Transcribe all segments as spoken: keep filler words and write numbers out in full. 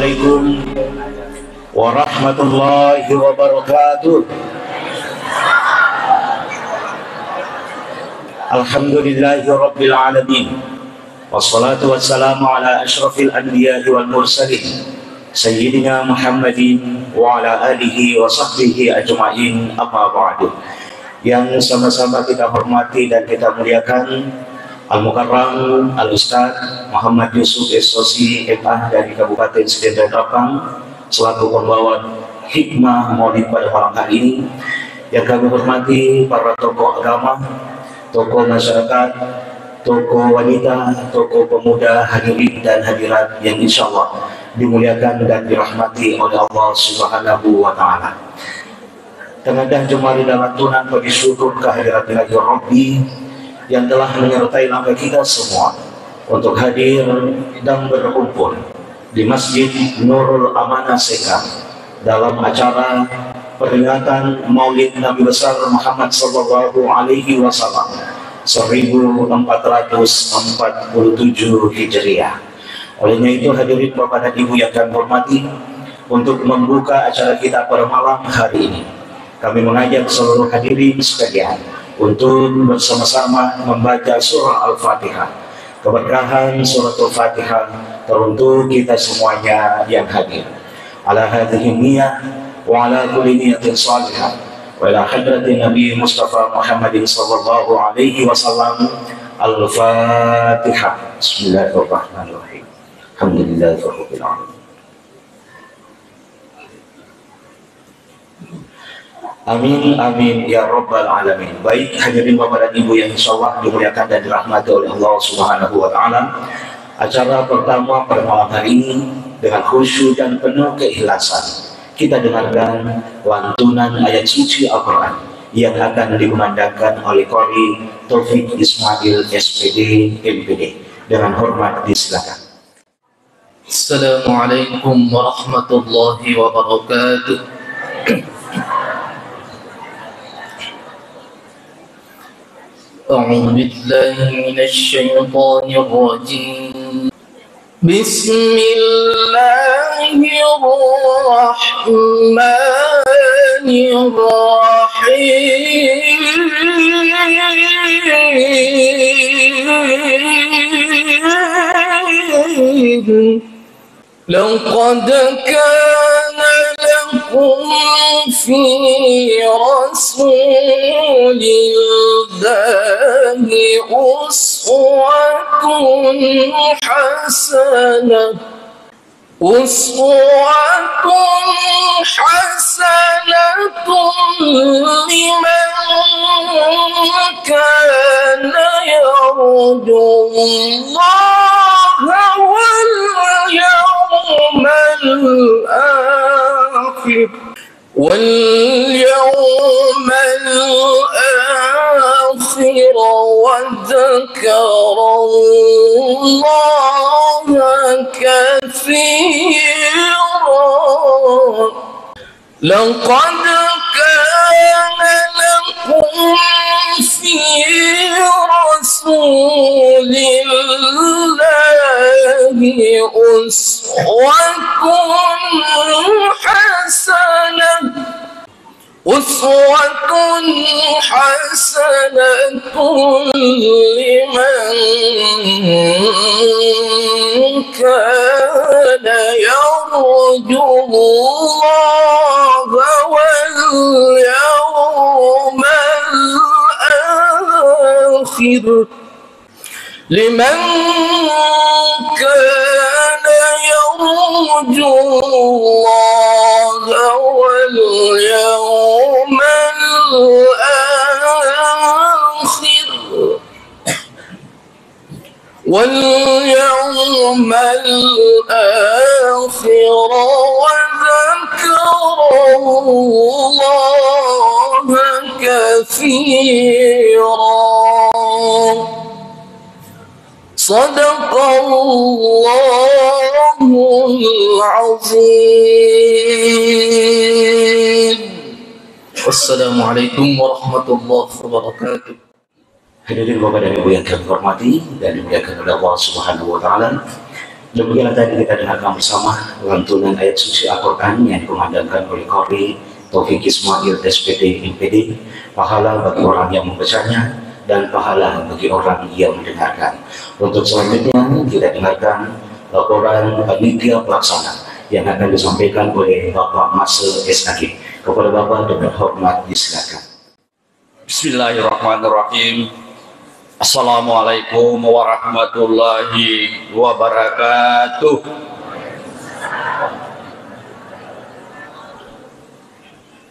Assalamualaikum warahmatullahi wabarakatuh. Alhamdulillahirabbil alamin. Wassalatu wassalamu ala asyrafil anbiya'i wal mursalin, sayyidina Muhammadin wa ala alihi wa sahbihi ajma'in, amma ba'du. Yang sama-sama kita hormati dan kita muliakan, Al-Mukarram Al-Ustaz Muhammad Yusuf S O C M A dari Kabupaten Sendendang Rappang, selaku pembawa hikmah Maulid pada malam hari ini. Yang kami hormati para tokoh agama, tokoh masyarakat, tokoh wanita, tokoh pemuda, hadirin dan hadirat yang insya Allah dimuliakan dan dirahmati oleh Allah Subhanahu wa Ta'ala. Tengadah jemari dan lantunan puji syukur kehadirat Ilahi Rabbi yang telah menyertai langkah kita semua untuk hadir dan berkumpul di Masjid Nurul Amanah Seka dalam acara peringatan Maulid Nabi Besar Muhammad sallallahu alaihi wasallam seribu empat ratus empat puluh tujuh Hijriah. Olehnya itu, hadirin Bapak dan Ibu yang kami hormati, untuk membuka acara kita pada malam hari ini, kami mengajak seluruh hadirin sekalian untuk bersama-sama membaca surah Al-Fatihah. Keberkahan suratul Fatihah teruntuk kita semuanya yang hadir. Ala hadhihi niyah wa ala kulli niyatin salihah. Wa ila hadratin Nabi Mustafa Muhammadin sallallahu alaihi wasallam. Al-Fatihah. Bismillahirrahmanirrahim. Alhamdulillahirabbil alamin. Amin, amin, ya rabbal alamin. Baik, hadirin Bapak dan Ibu yang insya Allah dimuliakan dan dirahmati oleh Allah Subhanahu wa Ta'ala, acara pertama pada malam hari ini dengan khusyuk dan penuh keikhlasan kita dengarkan lantunan ayat suci Al-Quran yang akan dikumandangkan oleh Qari Taufik Ismail, S P D, M P D. Dengan hormat disilakan. Assalamualaikum warahmatullahi wabarakatuh. أعوذ بالله من الشيطان الرجيم. بسم الله الرحمن الرحيم. لقد كان لكم في رسول الله أسوة حسنة، أسوة حسنة لمن كان يرجو الله واليوم الآخر، واليوم الآخر وذكر الله كثيرا. لقد كان لكم في رسول الله أسوة حسنة، أسوة حسنة لمن كان يرجو الله واليوم الآخر، لمن كان يرجو الله واليوم الآخر، واليوم الآخر وذكر الله كثيرا. صدق الله العظيم. والسلام عليكم ورحمة الله وبركاته. Hadirin Bapak dan Ibu yang kami hormati dan dimuliakan oleh Allah Subhanahu wa Ta'ala, Demikianlah tadi kita dengarkan bersama lantunan ayat suci Al-Quran yang dikumandangkan oleh Qari Taufik Ismail, S P D, M P D, pahala bagi orang yang membacanya dan pahala bagi orang yang mendengarkan. Untuk selanjutnya, kita dengarkan laporan panitia pelaksana yang akan disampaikan oleh Bapak Masel, S A G. Kepada Bapak dengan hormat disilakan. Bismillahirrahmanirrahim. Assalamualaikum warahmatullahi wabarakatuh.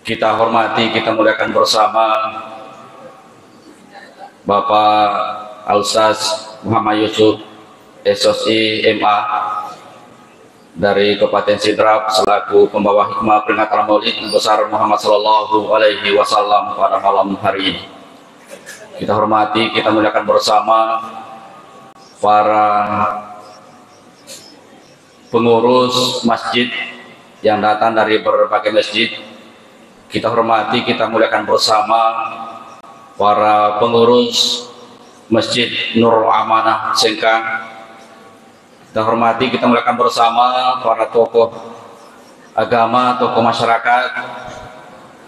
Kita hormati, kita muliakan bersama Bapak Alsas Muhammad Yusuf, S S I M A, dari Kabupaten Sidrap selaku pembawa hikmah peringatan Maulid Nabi besar Muhammad sallallahu alaihi wasallam pada malam hari ini. Kita hormati, kita muliakan bersama para pengurus masjid yang datang dari berbagai masjid. Kita hormati, kita muliakan bersama para pengurus Masjid Nurul Amanah Sengkang. Kita hormati, kita muliakan bersama para tokoh agama, tokoh masyarakat.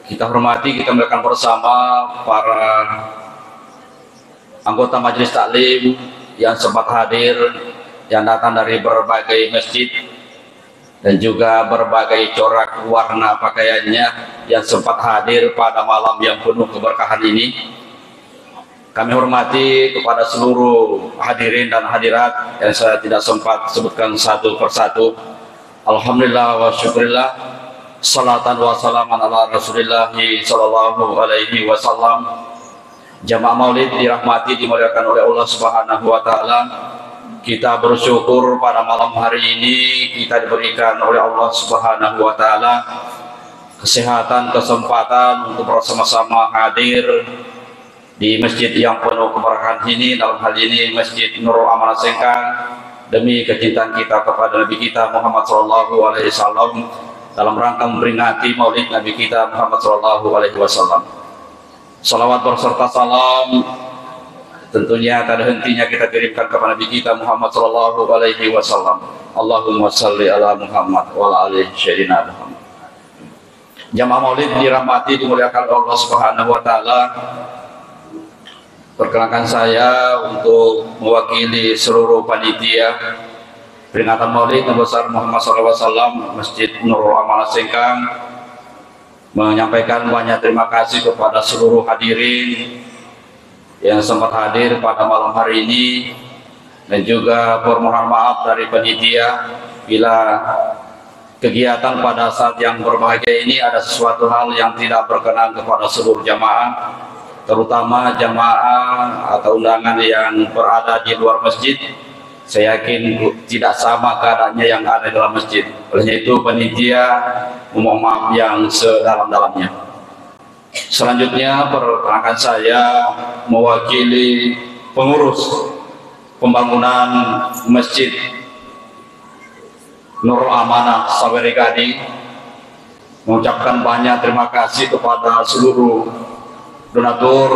Kita hormati, kita muliakan bersama para anggota majelis taklim yang sempat hadir, yang datang dari berbagai masjid dan juga berbagai corak warna pakaiannya, yang sempat hadir pada malam yang penuh keberkahan ini. Kami hormati kepada seluruh hadirin dan hadirat yang saya tidak sempat sebutkan satu persatu. Alhamdulillah wa syukurillah. Salatan wa salaman ala Rasulillahi sallallahu alaihi wasallam. Jamaah Maulid dirahmati, dimuliakan oleh Allah Subhanahu wa Ta'ala. Kita bersyukur pada malam hari ini kita diberikan oleh Allah Subhanahu wa Ta'ala kesehatan, kesempatan untuk bersama-sama hadir di masjid yang penuh keberkahan ini, dalam hal ini Masjid Nurul Amanah Sengkang, demi kecintaan kita kepada Nabi kita Muhammad sallallahu alaihi wasallam, dalam rangka memperingati Maulid Nabi kita Muhammad sallallahu alaihi wasallam. Salawat berserta salam tentunya tak ada hentinya kita kirimkan kepada Nabi kita Muhammad sallallahu alaihi wasallam. Allahumma salli ala Muhammad wa ala ali Sayyidina Muhammad. Jamaah Maulid dirahmati, dimuliakan Allah Subhanahu wa Ta'ala. Perkenalkan, saya untuk mewakili seluruh panitia peringatan Maulid Nabi besar Muhammad sallallahu alaihi wasallam Masjid Nurul Amanah Sengkang, menyampaikan banyak terima kasih kepada seluruh hadirin yang sempat hadir pada malam hari ini, dan juga permohonan maaf dari panitia bila kegiatan pada saat yang berbahagia ini ada sesuatu hal yang tidak berkenan kepada seluruh jamaah, terutama jamaah atau undangan yang berada di luar masjid. Saya yakin tidak sama keadaannya yang ada dalam masjid. Oleh itu, panitia memohon maaf yang sedalam-dalamnya. Selanjutnya, perkenalkan, saya mewakili pengurus pembangunan Masjid Nurul Amanah Sawerri Gading, mengucapkan banyak terima kasih kepada seluruh donatur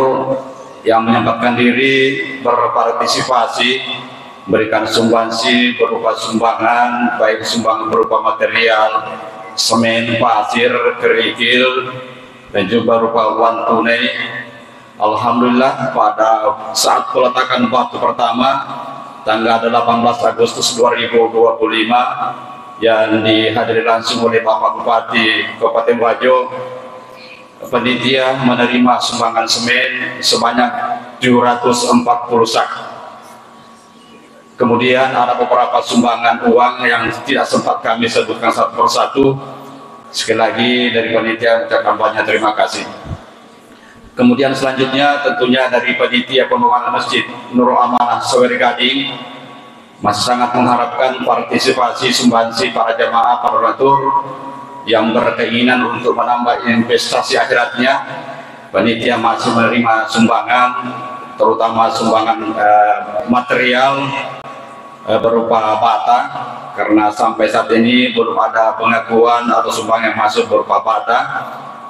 yang menyempatkan diri berpartisipasi, memberikan sumbangsi berupa sumbangan, baik sumbangan berupa material, semen, pasir, kerikil, dan juga berupa uang tunai. Alhamdulillah, pada saat peletakan batu pertama, tanggal delapan belas Agustus dua ribu dua puluh lima, yang dihadiri langsung oleh Bapak Bupati Kabupaten Wajo, panitia menerima sumbangan semen sebanyak tujuh ratus empat puluh sak. Kemudian ada beberapa sumbangan uang yang tidak sempat kami sebutkan satu persatu. Sekali lagi, dari panitia ucapkan banyak terima kasih. Kemudian selanjutnya, tentunya dari panitia pembangunan Masjid Nurul Amanah Sawerri Gading masih sangat mengharapkan partisipasi, sumbangsi para jamaah, para donatur yang berkeinginan untuk menambah investasi akhiratnya. Panitia masih menerima sumbangan, terutama sumbangan, eh, material, eh, berupa bata, karena sampai saat ini belum ada pengakuan atau sumbangan yang masuk berupa bata.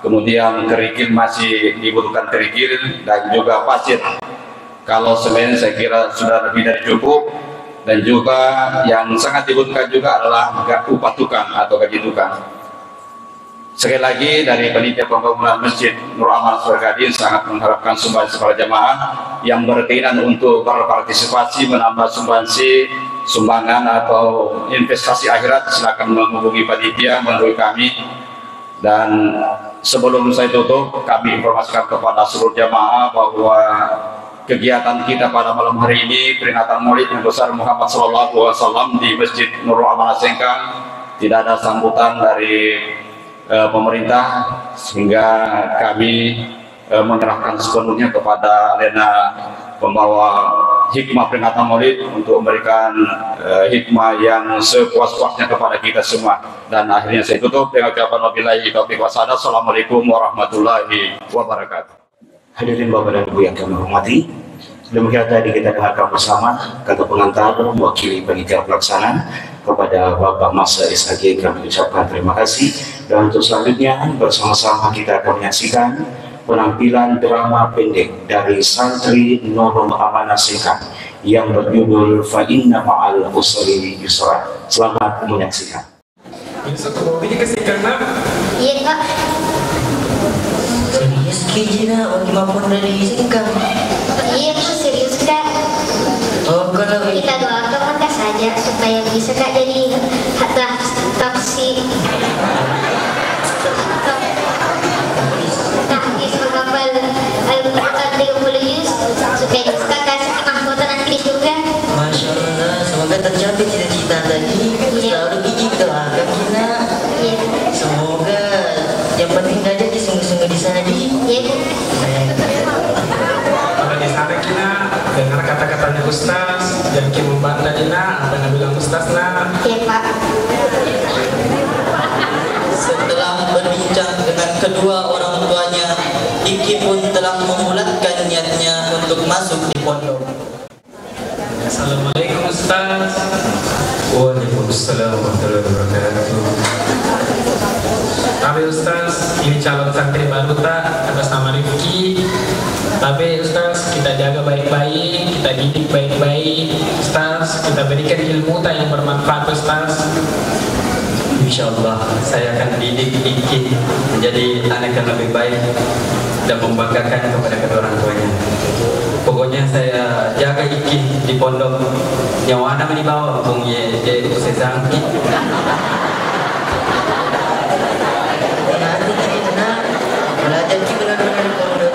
Kemudian kerikil, masih dibutuhkan kerikil dan juga pasir. Kalau semen, saya kira sudah lebih dari cukup. Dan juga yang sangat dibutuhkan juga adalah ga-, upah tukang atau gaji tukang. Sekali lagi, dari panitia pembangunan Masjid Nur Aman Suhargadin sangat mengharapkan sumbangsih para jamaah yang berkeinginan untuk berpartisipasi menambah sumbangsih, sumbangan atau investasi akhirat, silakan menghubungi panitia melalui kami. Dan sebelum saya tutup, kami informasikan kepada seluruh jamaah bahwa kegiatan kita pada malam hari ini, peringatan Maulid Nabi Besar Muhammad sallallahu alaihi wasallam di Masjid Nurul Amanah Sengkang, tidak ada sambutan dari, eh, pemerintah, sehingga kami, eh, menyerahkan sepenuhnya kepada alena pembawa hikmah peringatan Maulid untuk memberikan, eh, hikmah yang sepuas-puasnya kepada kita semua. Dan akhirnya saya tutup dengan ucapan wabillahi taufiq wassa'adah. Assalamualaikum warahmatullahi wabarakatuh. Hadirin Bapak dan Ibu yang kami hormati, demikian tadi kita dengarkan bersama kata pengantar mewakili panitia pelaksana kepada Bapak Masa S A G, kami ucapkan terima kasih. Dan untuk selanjutnya, bersama-sama kita akan menyaksikan penampilan drama pendek dari santri Nurul Amanah Sengkang yang berjudul Fa Inna Ma'al Usri Yusra. Selamat menyaksikan. Besok ke Bobby dikasih karena Iya, Kak. Serius ki, Jina? Wagi mappun dari Sengkang? Iya, Kak, serius, Kak. Oh, kalau kita doakan maka saja supaya bisa, Kak, jadi hatta taksi. Tahfiz menghafal Al-Quran tiga puluh juz supaya bisa kasih mahkota nanti di surga. Masya Allah, semoga tercapai cita-cita tadi. Iya. Selalu gigi doakan kita. Iya. Semoga yang penting aja disungguh-sungguh di sana, di. Iya. Kalau di sana kita dengar kata-katanya Ustaz, jangan membantah, Dina, apa yang bilang Ustaz, nah. Iya, Pak. Setelah berbincang dengan kedua orang tuanya, Iki pun telah membulatkan niatnya untuk masuk di pondok. Assalamualaikum, Ustaz. Waalaikumsalam warahmatullahi wabarakatuh. Tapi Ustaz, ini calon santri baru, tak, atas nama Rifki. Tapi Ustaz, kita jaga baik-baik, kita didik baik-baik. Ustaz, kita berikan ilmu tak yang bermanfaat, Ustaz. Insya Allah, saya akan didik Iki menjadi anak yang lebih baik dan membanggakan kepada kedua orang tuanya. Pokoknya saya jaga Iki di pondok. Nyawana mani bawa, Bung, ye, de, Ustaz Zangki. Belajar ki benar-benar di pondok.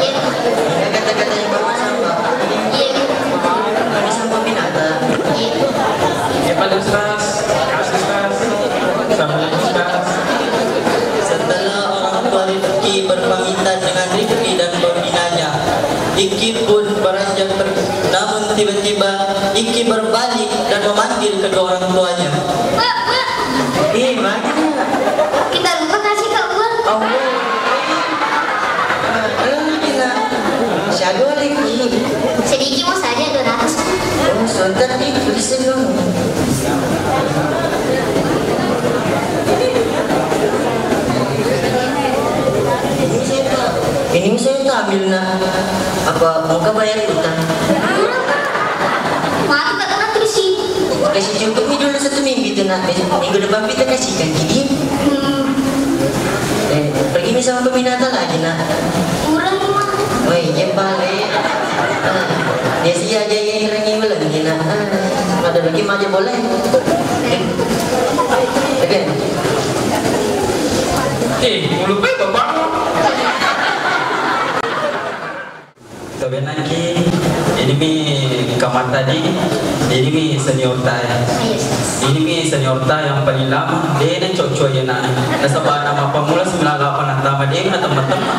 Ingat kata-kata yang bapak sampaikan. Kami sampaikan apa? Ya, Pak Ustaz. Makasih, Ustaz. Assalamualaikum, Ustaz. Setelah orang tua Rifki berpamitan dengan Rifki dan pembinanya, Iki pun beranjak pergi. Namun tiba-tiba Iki berbalik dan memanggil kedua orang tuanya. Pak, Pak. Eh, mana? Kita lupa kasih Kak uang. Oh. Eh, gila. Siaga lagi? Sedikit mau saja, dua ratus. Oh, sebentar, Dik. Listen dong. Ini saya tak, ini saya tak ambil, nak. Apa mau kau bayar utang? Maaf, Kak, kenapa sih? Kasih cukup nih dulu satu minggu itu, nak. Minggu depan kita kasihkan. Jadi, hmm. Eh, pergi nih sama peminata lagi, nak. Kurang, Mak. Oh, iya, balik. Ah, dia sih aja yang hilang, hilang, nak. Ah, ada lagi maju boleh. Eh, oke. Eh, lupa ya, Bapak. Kabenaki, ini mi kamar tadi, ini mi senior ta. Ini mi senior ta yang paling lama, de na cocok ya na. Nasaba nama pamula sembilan delapan antama de na teman-teman.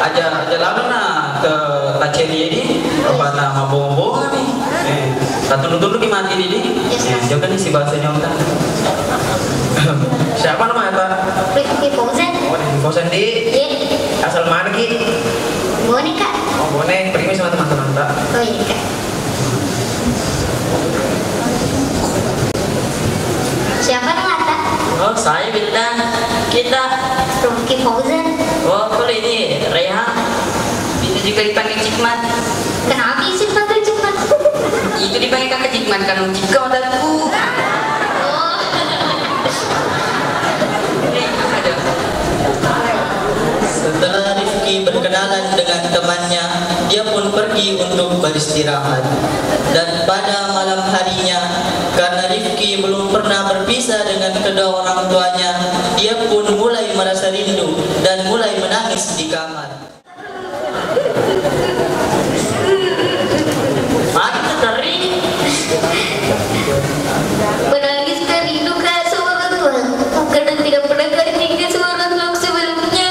Aja, aja lalo na ke taceri ini, apa nama bongo-bongo ni. Eh, tatundu-tundu ki mati ni, di. Eh, jokani si bahasa nyonta. Siapa nama eta? Rifki Fauzan. Oh, Rifki Fauzan, di. Iya. Asal mana ki? Bone, Kak. Oh, Bone. Pergi sama teman-teman, Kak. Oh, iya, Kak. Siapa nama ta? Oh, saya Wildan. Kita. Rifki Fauzan. Oh, kalau ini Rehan. Bisa juga dipanggil Cikmat. Kenapa sih dipanggil Cikmat? Ih, Jadi pengen kakak jikman kan jika mataku. Setelah Rifki berkenalan dengan temannya, dia pun pergi untuk beristirahat. Dan pada malam harinya, karena Rifki belum pernah berpisah dengan kedua orang tuanya, dia pun mulai merasa rindu dan mulai menangis di kamar. Magi tu teri. Menangis karena rindu, Kak, sama orang tua. Kadang tidak pernah kali tinggal sama orang tua sebelumnya.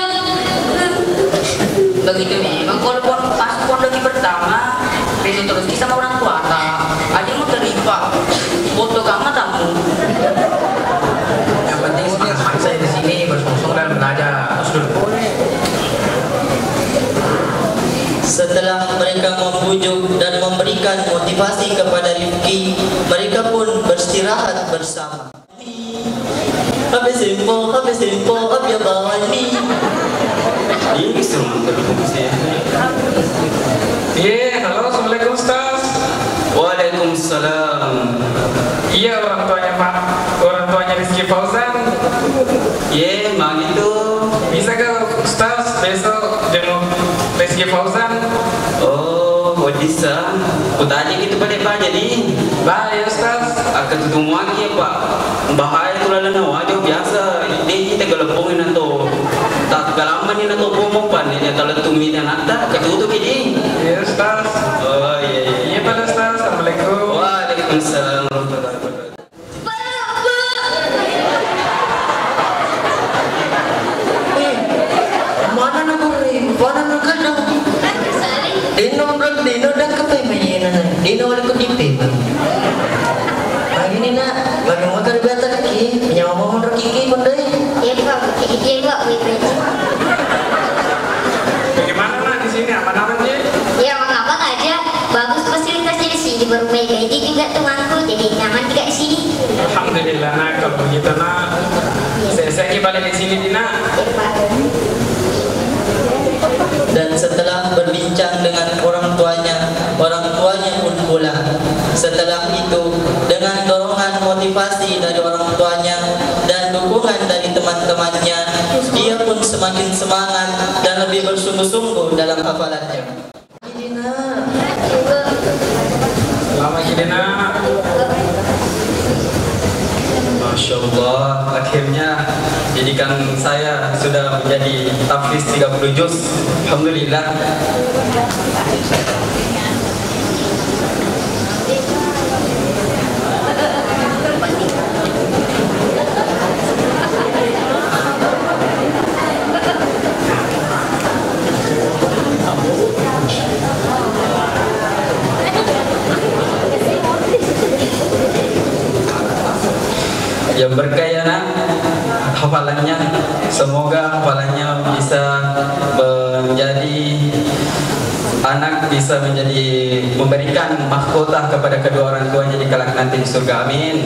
Begitu memang kalau pon-, pas pondok pertama, begitu terus kisah sama orang tua, Kak. Aja mau terlibat. Foto kamu tamu. Yang penting semangat saya di sini, bersungguh-sungguh dan belajar. Terus dulu. Setelah mereka membujuk dan memberikan motivasi kepada Rifki, mereka pun beristirahat bersama. Habis info, habis info, habis bawa ni. Ini semua terhubung sih. Iya, halo, assalamualaikum, Ustaz. Waalaikumsalam. Iya, orang tuanya Pak, orang tuanya Rizky Fauzan. Iya, magi tu. Bisa gak, Ustaz, besok jenguk Rizky Fauzan? Oh, wedding sa. Kutanya gitu pada Pak jadi. Baik, Ustaz. Akka tutu muaki, Pak. Bahaya tu lalenna wajo biasa. Deh, kita gelepongi nato. Tak galaman ni nato bomo pan ni talettu mi anatta. Katutu ki di. Iya, Ustaz. Oh, iya, iya. Iya, Pak Ustaz. Assalamualaikum. Waalaikumsalam warahmatullahi wabarakatuh. Eh, mana na goreng, mana na kadang. Dino, dino, dino, dino, dino, dino, dino, dino, dino, Bagaimana, bagaimana kau biasa kaki? Punya ngomong kaki, kaki, kondoi? Iya, Pak. Iya, Pak. Baik-baik. Bagaimana, Nak, di sini? Aman-aman, ya? Ya, aman-aman aja. Bagus fasilitasnya di sini. Baru baik aja juga temanku. Jadi nyaman juga di sini. Alhamdulillah, Nak. Kalau begitu, Nak, saya, saya balik di sini, Nak. Iya, Pak. Dan setelah berbincang dengan orang tuanya, orang tuanya pun pulang. Setelah itu, dengan dorongan motivasi dari orang tuanya dan dukungan dari teman-temannya, dia pun semakin semangat dan lebih bersungguh-sungguh dalam hafalannya. Selamat, Dina. Masya Allah, akhirnya didikan saya sudah menjadi tahfiz tiga puluh juz. Alhamdulillah. Yang berkah ya, Nak, hafalannya. Semoga hafalannya bisa menjadi anak, bisa menjadi, memberikan mahkota kepada kedua orang tuanya di kelak nanti di surga. Amin.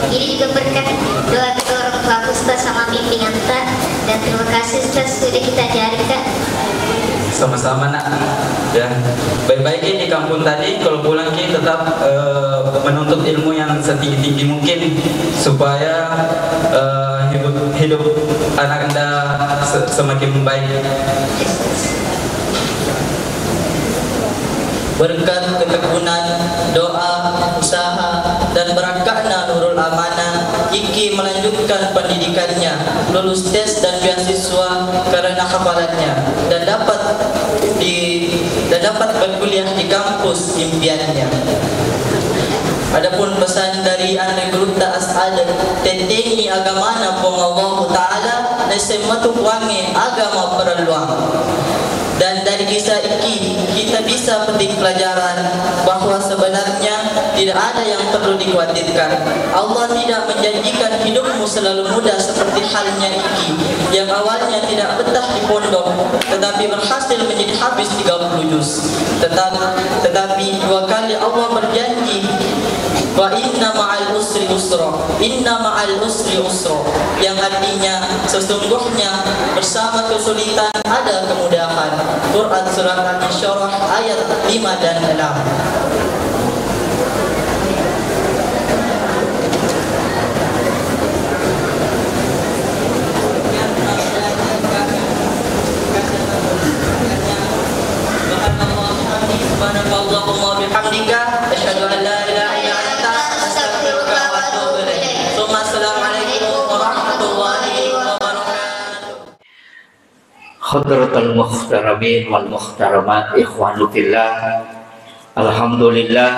Ini juga berkat doa kedua orang tua Ustaz sama bimbingan, Kak. Dan terima kasih, Ustaz, sudah kita ajari, Kak. Sama-sama, Nak. Ya, baik-baik di kampung tadi, kalau pulang ki tetap, eh, menuntut ilmu yang setinggi-tinggi mungkin supaya, eh, hidup, hidup anak Anda se-, semakin baik. Berkat ketekunan, doa, usaha, dan berakahna Nurul Amanah, Iki melanjutkan pendidikannya, lulus tes dan beasiswa karena hafalannya, dan dapat di, dan dapat berkuliah di kampus impiannya. Adapun pesan dari Anre Gurutta As'ad, tettengi agamana Puang Allahu Ta'ala, naisseng matu Puangnge aga mapparelluang. Dan dari kisah ini kita bisa petik pelajaran bahwa sebenarnya tidak ada yang perlu dikhawatirkan. Allah tidak menjanjikan hidupmu selalu mudah seperti halnya Iki yang awalnya tidak betah di pondok, tetapi berhasil menjadi hafiz tiga puluh juz. Tetap, tetapi dua kali Allah berjanji, "Wa inna ma'al usri usra, inna ma'al usri usra," yang artinya sesungguhnya bersama kesulitan ada kemudahan. Quran Surat Al-Insyirah ayat lima dan enam. Hadratal muhtaramin wal muhtaramat, ikhwanu fillah. Alhamdulillah.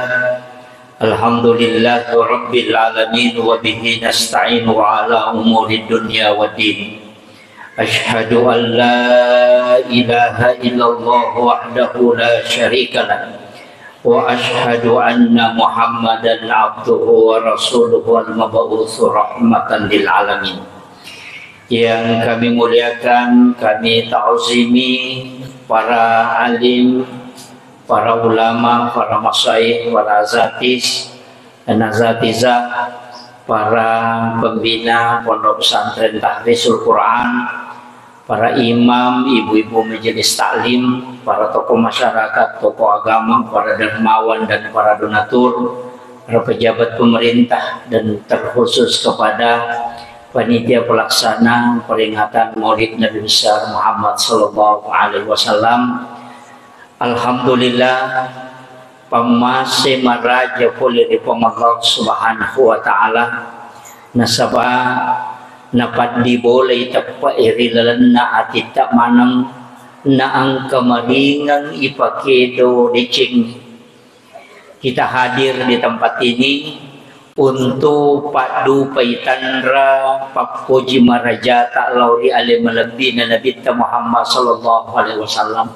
Alhamdulillahi rabbil alamin, wa bihi nasta'in wa ala umuri dunya waddin. Asyhadu an la ilaha illallah wahdahu la syarika lah. Wa asyhadu anna Muhammadan abduhu wa rasuluhu al-mab'utsu rahmatan lil alamin. Yang kami muliakan, kami ta'zimi para alim, para ulama, para masyayikh, para azatis, dan asatizah, para pembina Pondok Pesantren Tahfizul Quran, para imam, ibu-ibu majelis taklim, para tokoh masyarakat, tokoh agama, para dermawan, dan para donatur, para pejabat pemerintah, dan terkhusus kepada panitia pelaksana peringatan Maulid Nabi Besar Muhammad sallallahu alaihi wasallam. Alhamdulillah, pammase maraja pole ri Puang Allah Subhanahu wa Ta'ala, nasaba napaddi bolai teppe'e ri lalenna atitta maneng, naengka maringeng ipakedo decengnge. Kita hadir di tempat ini untuk paddupai tanra pappoji marajata lao ri ale malebbina Nabitta Muhammad sallallahu alaihi wasallam.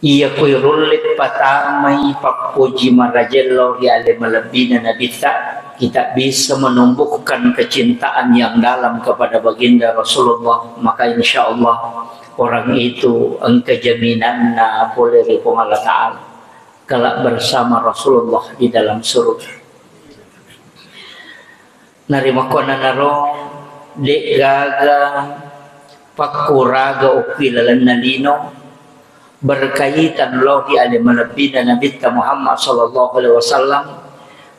Iya koi rulle patamai pappoji marajeng lao ri ale malebbina Nabitta, kita bisa menumbuhkan kecintaan yang dalam kepada baginda Rasulullah, maka insya Allah orang itu engka jaminanna pole ri Puang Allah Ta'ala, kelak bersama Rasulullah di dalam surga. Narimakkuannanaro, de'gaga pakkuraga okki lalenna lino berkaitan lao ri ale malebbina Nabitta Muhammad sallallahu alaihi wasallam,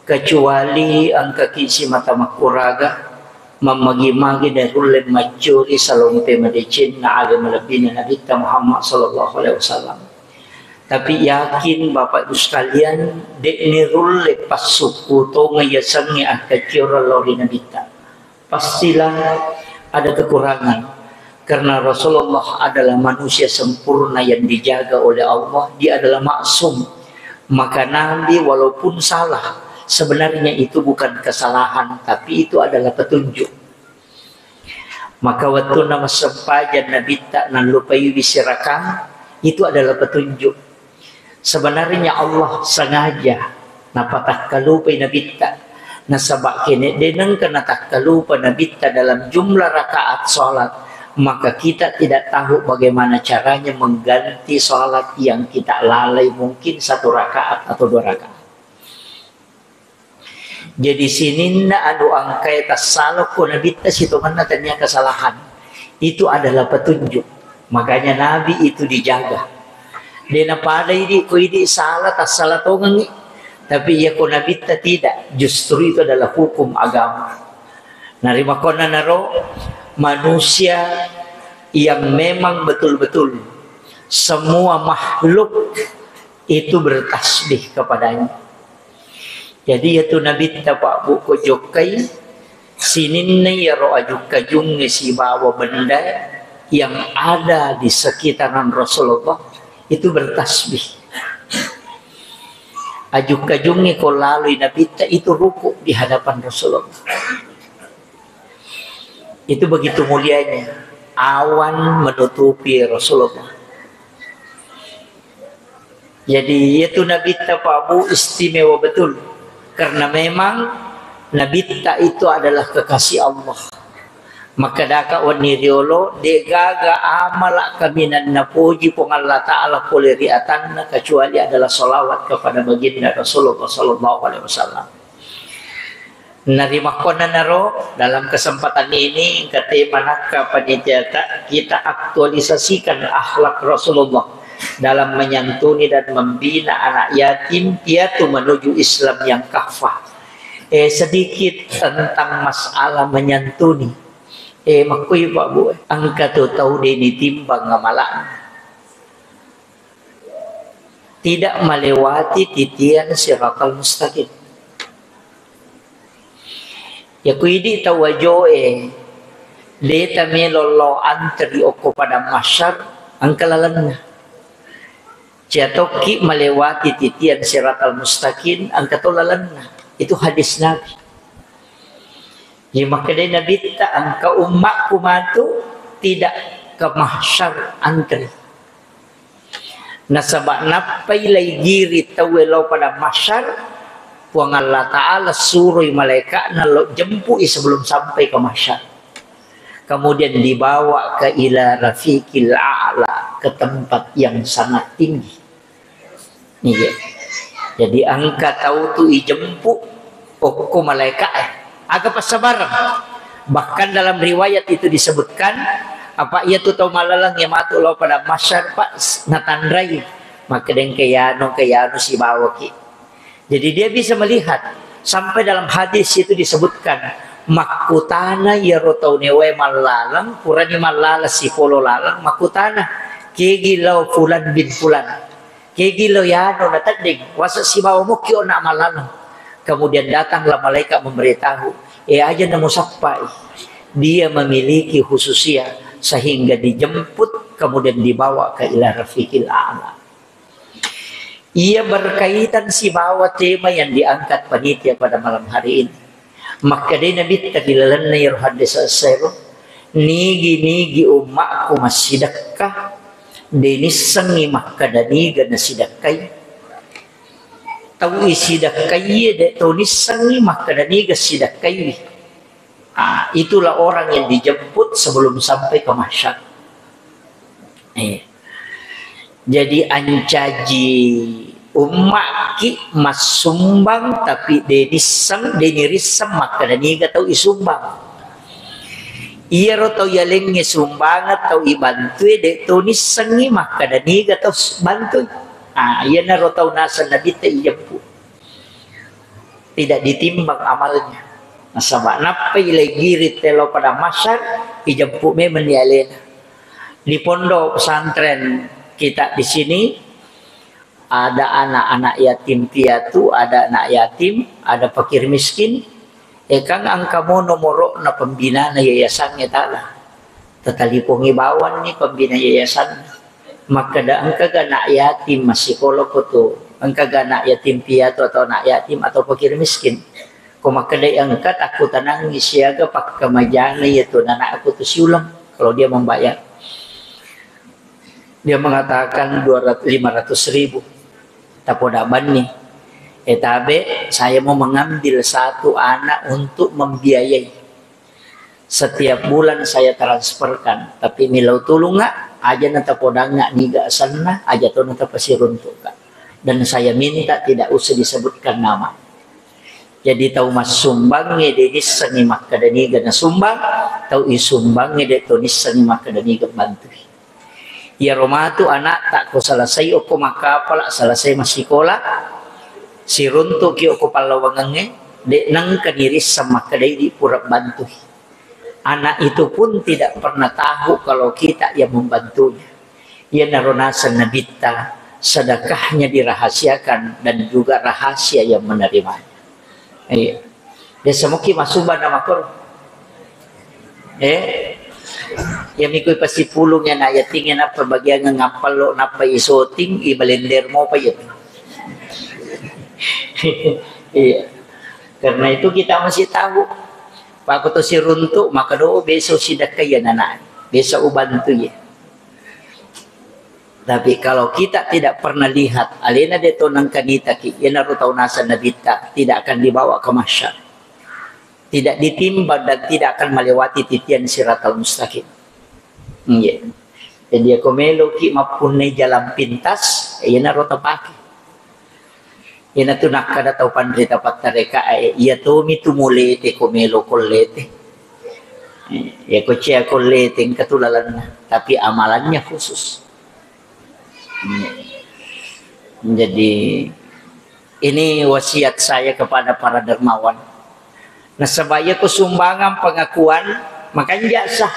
kecuali engkaki simata makkuraga, mammagi-magi de' rulle maccuri salompe madecenna ale malebbina Nabitta Muhammad sallallahu alaihi wasallam. Tapi yakin, Bapak Ibu sekalian, de'ni rulle passukku tonga yasengnge akkacciorang lao ri Nabitta. Pastilah ada kekurangan. Karena Rasulullah adalah manusia sempurna yang dijaga oleh Allah, dia adalah maksum. Maka Nabi walaupun salah, sebenarnya itu bukan kesalahan, tapi itu adalah petunjuk. Maka wettunna massempajang Nabitta nallupaiwi sirakang, itu adalah petunjuk. Sebenarnya Allah sengaja napatakkalupai Nabitta. Nasaba kene denengka natakkalupa Nabitta dalam jumlah rakaat sholat, maka kita tidak tahu bagaimana caranya mengganti sholat yang kita lalai mungkin satu rakaat atau dua rakaat. Jadi sininna anu engkae tassalako Nabitta sitongenna tania kesalahan. Itu adalah petunjuk. Makanya Nabi itu dijaga. De'na pada idi ko idi sala, tassala tongengi. Tapi iya ko Nabitta tidak, justru itu adalah hukum agama. Narimakkuannanaro manusia yang memang betul-betul semua makhluk itu bertasbih kepadanya. Jadi iyatu Nabitta Pak Bu ko jokkai, sininna iyaro aju-kajungnge sibawa benda yang ada di sekitaran Rasulullah itu bertasbih. Aju-kajungnge ko laloi Nabitta itu ruku di hadapan Rasulullah. Itu begitu mulianya awan menutupi Rasulullah. Jadi, iyatu Nabitta Pak Bu istimewa betul. Karena memang Nabitta itu adalah kekasih Allah. Makkedaka wenni riolo, de'gaga amala kaminang napoji Puang Allah Ta'ala pole ri atanna kecuali adalah salawat kepada baginda Rasulullah sallallahu alaihi wasallam. Narimakkuannanaro, dalam kesempatan ini, engka tema nakka panitiata, kita aktualisasikan akhlak Rasulullah dalam menyantuni dan membina anak yatim piatu menuju Islam yang kafah. Eh, sedikit tentang masalah menyantuni. Eh, makkui Pak Bu, engka tu tau de' nitimbang amala'na. Tidak melewati titian siratal mustaqim. Yaku idi tau ajoe, Deta melo lao antri okko padang mahsyar, engka lalenna. Cia tokki melewati titian siratal mustaqim, engka to lalenna. Itu hadis Nabi. Iya makkedai Nabitta, engka ummakku matu tidak ke mahsyar antri. Nasaba nappai laigiri tauwe lao pada mahsyar, Puang Allah Ta'ala suroi malaika'na lao jempui sebelum sampai ke mahsyar. Kemudian dibawa ke ila rafiqil a'la, ke tempat yang sangat tinggi. Iya. Jadi engka tau tu ijempu okko malaika'e. Aga passabareng. Bahkan dalam riwayat itu disebutkan, apa iya tu tau malalang yang matu lao pada mahsyar, Pak, s-, natanrai. Maka deng ke yano, ke yano sibawaki. Jadi dia bisa melihat. Sampai dalam hadis itu disebutkan, makkutana iyaro tau newae mallalang, purani mallalang sipolo lalang, makkutana, kegi lao fulan bin fulan. Kegi lo yano natedding, wasa sibawa mukki ona malaleng. Kemudian datanglah malaikat memberitahu, eh, aja namu sappai. Dia memiliki khususia sehingga dijemput kemudian dibawa ke ila rafiqil a'la. Ia berkaitan sibawa tema yang diangkat panitia pada malam hari ini. Makkedai Nabitta ri lalenna iyaro hadis sero, nigi-nigi ummakku massidekka, de nissengngi makkeda niga nasidekkai. Tau isidekkaie de to nissengngi makkeda niga sidekkaiwi. Ah, itulah orang yang dijemput sebelum sampai ke mahsyar. Eh. Jadi ancaji ummakki massumbang tapi de nisseng, de nirisseng makkeda niga tau isumbang. Iyaro tau yalengnge sumbangeng tau ibantue de to nissengngi makkeda niga tau s-, bantui. Ah, iyanaro tau naseng Nabitta ijempu. Tidak ditimbang amalnya. Nasaba nappai laigiri telo pada mahsyar, ijempu memang ni alena. Di pondok pesantren kita di sini, ada anak-anak yatim piatu, ada anak yatim, ada fakir miskin. Eh, kan engka mo nomoro'na pembinana yayasangnge tala. Tatalipongi bawanni pembina yayasan. Makkeda, engkaga anak yatim massikola ko tu? Engkaga anak yatim piatu atau anak yatim atau fakir miskin? Ko makkeda engka, takkutanangi siaga pakkamajana iya tu anakku tu siuleng kalau dia membayar. Dia mengatakan dua ratus, lima ratus ribu. Tapoda banni. Eh, tabe, saya mau mengambil satu anak untuk membiayai. Setiap bulan saya transferkan, tapi milau tulungnga, aja na tapodangnga niga asenna, aja to na tapasiruntuka. Dan saya minta tidak usah disebutkan nama. Jadi tau massumbangnge de nissengngi makkeda niga nasumbang, tau isumbangnge de to nissengngi makkeda niga bantui. Iyaro matu anakta ko selesai okko makkapala, selesai massikola, siruntuki okko pallawangengnge, de nengka nirisseng makkeda idi pura bantui. Anak itu pun tidak pernah tahu kalau kita yang membantunya. Iyanaro naseng Nabitta, sedekahnya dirahasiakan dan juga rahasia yang menerimanya. Iya. Biasa muki masubang nama kor. Eh? Ya mikui pasipulung ya na yating ya napa bagian ngampalo napa isoting i balender mo pa ya. Iya. Karena itu kita masih tahu. Pak Koto siruntuk, maka do beso sidakka ya nana. Beso ubantu ya. Tapi kalau kita tidak pernah lihat, alena de to nengka nitaki, iyanaro tau naseng Nabitta, tidak akan dibawa ke mahsyar. Tidak ditimbang dan tidak akan melewati titian siratal mustaqim. Iya. Jadi, ako meloki mappunnai jalan pintas, iyanaro tapake. Iyanatu nakkada tau panrita pattarekae, iya tomi tu mulete ko melo kollete. Iya ko cia kollete engka tu lalenna, tapi amalannya khusus. Jadi, ini wasiat saya kepada para dermawan. Nasaba iya ko sumbangan pengakuan, makanja sah.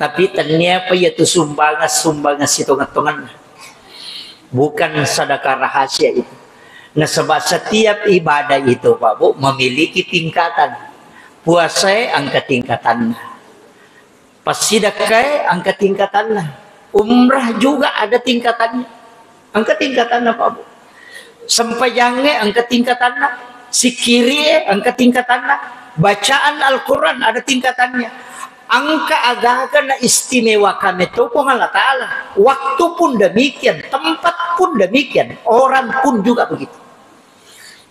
Tapi tennia pa iya tu sumbangan, sumbangan sitongeng-tongenna. Bukan sedekah rahasia itu. Nasaba setiap ibadah itu, Pak Bu, memiliki tingkatan. Puasae engka tingkatanna. Passidakkae engka tingkatanna. Umrah juga ada tingkatannya. Engka tingkatanna, Pak Bu. Sempajangnge engka tingkatanna. Sikirie engka tingkatanna. Bacaan Al-Quran ada tingkatannya. Engka agaga na istimewa kame to Puang Allah Ta'ala. Waktu pun demikian, tempat pun demikian, orang pun juga begitu.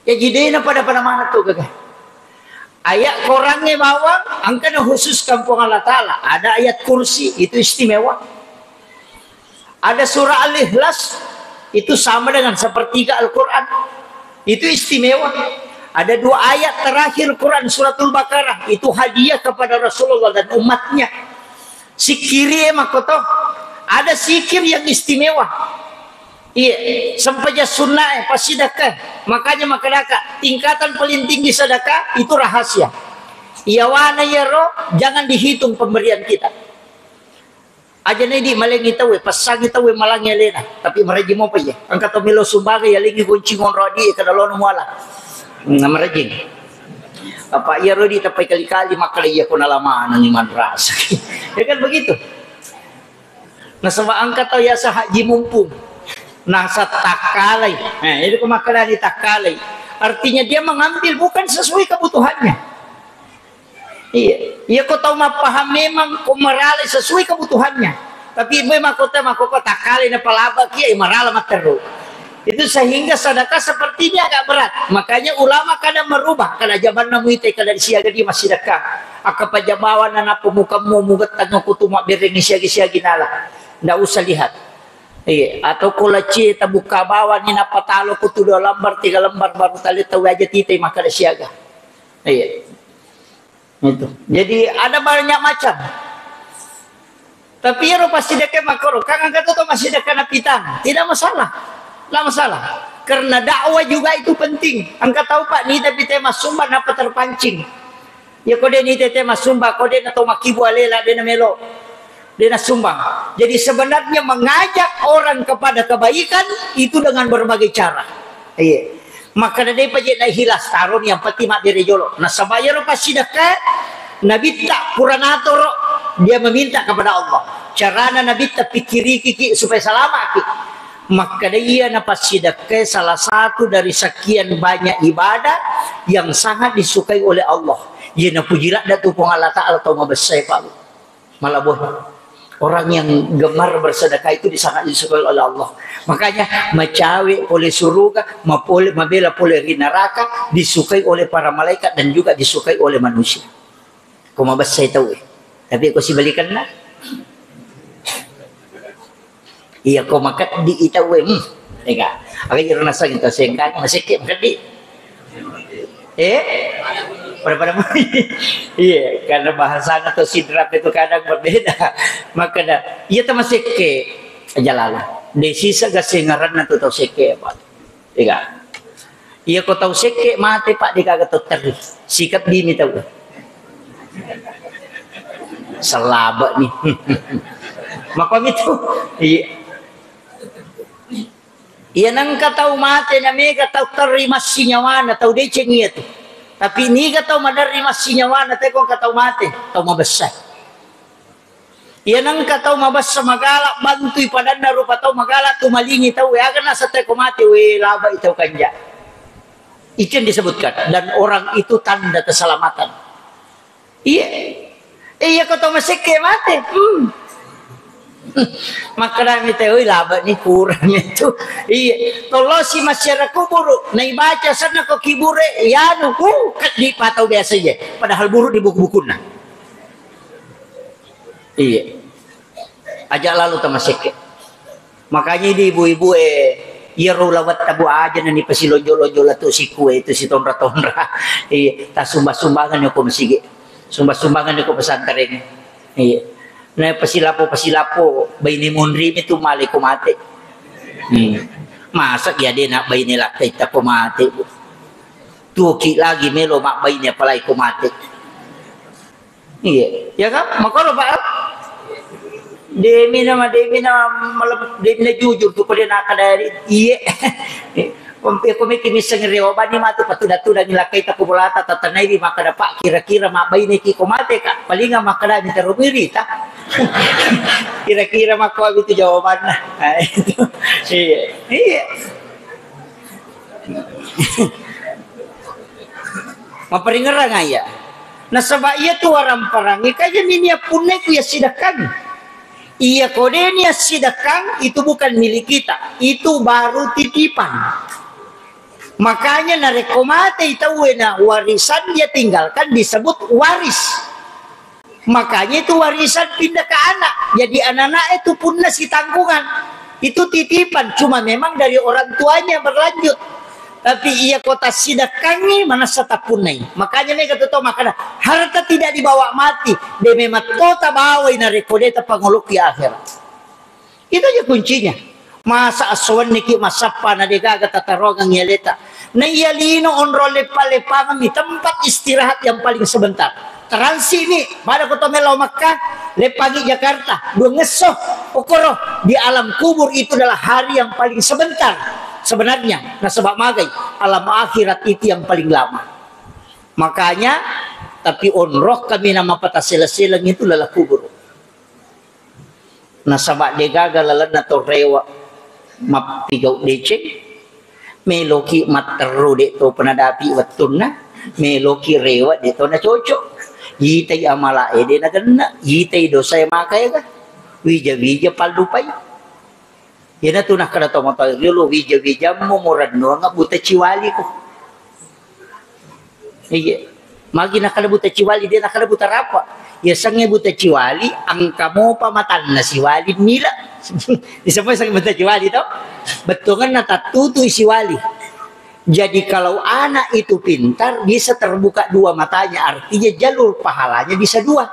Jaji, de' na pada-pada maneng tu gaga. Ayat Qurangnge bawang, engka na khusus kampung Allah Ta'ala. Ada ayat kursi, itu istimewa. Ada surah Al-Ikhlas, itu sama dengan sepertiga Al-Quran. Itu istimewa. Ada dua ayat terakhir Quran, Suratul Baqarah, itu hadiah kepada Rasulullah dan umatnya. Sikiri e makkoto. Ada sikir yang istimewa. Iya, sempajang sunnae, passidakka. Makanya makkedaka, tingkatan paling tinggi sedekah itu rahasia. Iyawana iyaro, jangan dihitung pemberian kita. Aja nedi malengi tauwe, passangi tauwe malangi alena, tapi marejing mopa iya. Engka to melo sumbaga, yalengi gonci ngonro adi kada lono muala. Nah, marejing. Apa iyaro di tapai kali-kali makkeda iya ko nalamanengi manrasa. Ya kan begitu. Nasaba engka tau yasa haji mumpung. Nasa takkalai. Nah, jadi ko makkedani takkalai. Artinya dia mengambil bukan sesuai kebutuhannya. Iya. Iya ko tau mappahang memang ko maralai sesuai kebutuhannya. Tapi memang kota makkoko takkalai na palaba kia, iya marala matteru. Itu sehingga sedekah seperti ini agak berat. Makanya ulama kadang merubah, kada jamanna muite kada siaga di massidekah. Akka pajabawan na pemukammu mugettang kutu mabberengi siagi-siagi nala. Ndak usah lihat. Iya, atau ko laci tabuka bawang ni napatalo kutu dua lembar, tiga lembar baru tali tau aja titai makkeda siaga. Iya. Itu. Jadi ada banyak macam. Tapi ero passidekka makkoro, kan engka to, to massidekka napitang, tidak masalah. Tidak masalah. Karena dakwah juga itu penting. Engka tau, Pak, ni tapi tema sumba napa terpancing. Ya ko de ni tete masumba, ko de na to makibu alela, de na melo. De na sumbang. Jadi sebenarnya mengajak orang kepada kebaikan itu dengan berbagai cara. Iya. Maka de pa je na hilas taroni yang penting mabbere jolo. Nasaba iyaro passidekka Nabitta pura natoro, dia meminta kepada Allah. Carana Nabitta pikkiriki ki supaya salamaki. Makkeda iya na passidekka salah satu dari sekian banyak ibadah yang sangat disukai oleh Allah. Iya napuji ladda tu Puang Allah Ta'ala tau mabessai, Pak. Malah boh. Orang yang gemar bersedekah itu sangat disukai oleh Allah. Makanya macawe pole suruga, mapole, mabela pole ri neraka, disukai oleh para malaikat dan juga disukai oleh manusia. Ko mabessai tau e. Tapi ko sibalikanna, iya ko makeddi i tau e. Hmm. Ega. Aga iro naseng tau sengkang masekke makeddi. Eh? Pada-pada mui. Iya, karena bahasa atau sidrap itu kadang berbeda. Makanya, iya tau masekke aja lalo. Desisa gasengaran atau tau sekke apa? Ega. Iya ko tau sekke mate, Pak, degaga tau terri. Sikap dimi tau. Selaba ni. Makomi tu. Iya. Iya nengka tau mate na mega tau terri massi nyawana, tau deceng iya tu. Tapi niga tau maderri massi nyawana, teko engka tau mate, tau mabessa. Iya nengka tau mabessa magala bantui padanna rupa tau magala tu malingi tau, we aga nasa teko mate, we labai tau kanja. Itu yang disebutkan. Dan orang itu tanda keselamatan. Iya. Eh, iya ko tau masekke mate. Hmm. Makkedami te, "Oi, laba ni kurang itu." Iya. Tolosi masyarakat kuburu, naibaca sana ko kibure, yanu, uh, kan di patau biasa je. Padahal buru di buku-bukunna. Iya. Aja lalu tau masekke. Makanya di ibu-ibu e, iyaro ulawetta bu aja nani pasilonjo-lonjo latu sikue itu si tonra-tonra. Iya, tasumba-sumbangan ko masigi. Sumba-sumbangan ko pesantren. Iya. Na pasilapo-pasilapo baine monri mi tu male ko mate. Hmm. Masa iya de na baine lakkai ta ko mate. Tuoki lagi melo mabbaine apalagi ko mate. Iya, ya kan? Makanya, Pak, demi nama, demi nama malam, demi na jujur tu pada nak ada, iya. Pempe ko meki misseng rewa bani matu patuda-tudangi lakkaita ko bolata tatanaiwi makkeda, "Pak, kira-kira mabbaineki ko mateka?" Palinga makkeda, "Mitaro wirita." Kira-kira makko itu jawabanna. Nah, itu. Iya. Iya. Maparingerang aya. Nasaba iya tu warang-parangi kaja mini appunnai ku ya sidakang. Iya, ko deni assidekkang, itu bukan milik kita, itu baru titipan. Makanya narekko matei tauwe na warisan dia tinggalkan disebut waris. Makanya itu warisan pindah ke anak. Jadi anak-anak itu punna sitanggungan. Itu titipan, cuma memang dari orang tuanya berlanjut. Tapi iya ko tassidekkangngi, manessa tappunnai. Makanya mega tu tau makkeda, harta tidak dibawa mati, de memang to tabawai narekko de tapangoloki akhirat. Itu aja kuncinya. Masa esso wenniki massappa na degaga tatarongangngi aleta. Na iya lino onrong leppa-leppangeng mi tempat istirahat yang paling sebentar. Transitni, pada ko to melo Makkah, leppangi Jakarta, dua ngesso, okoro, di alam kubur itu adalah hari yang paling sebentar sebenarnya. Nasaba magai, alam akhirat itu yang paling lama. Makanya, tapi onrong kami nama pata sela-seleng itu adalah kubur. Nasaba degaga lalenna tau rewe mappigau deceng, meloki matteru de to penadapi wettunna, meloki rewe de to nacocok. Itai amalae de nagenna, itai dosae makaega. Wija-wija pallupai. Iyanatu nakkeda tomatoa riolo, wija-wijammu murennuanga buta ciwaliko. Iya. Magi nakkeda buta ciwali, de nakkeda buta rapa. Yasengnge buta ciwali, engka mopa matanna siwali nila. Disebut yasengnge buta ciwali to. Bettuanganna tattutui siwali. Jadi kalau anak itu pintar, bisa terbuka dua matanya, artinya jalur pahalanya bisa dua.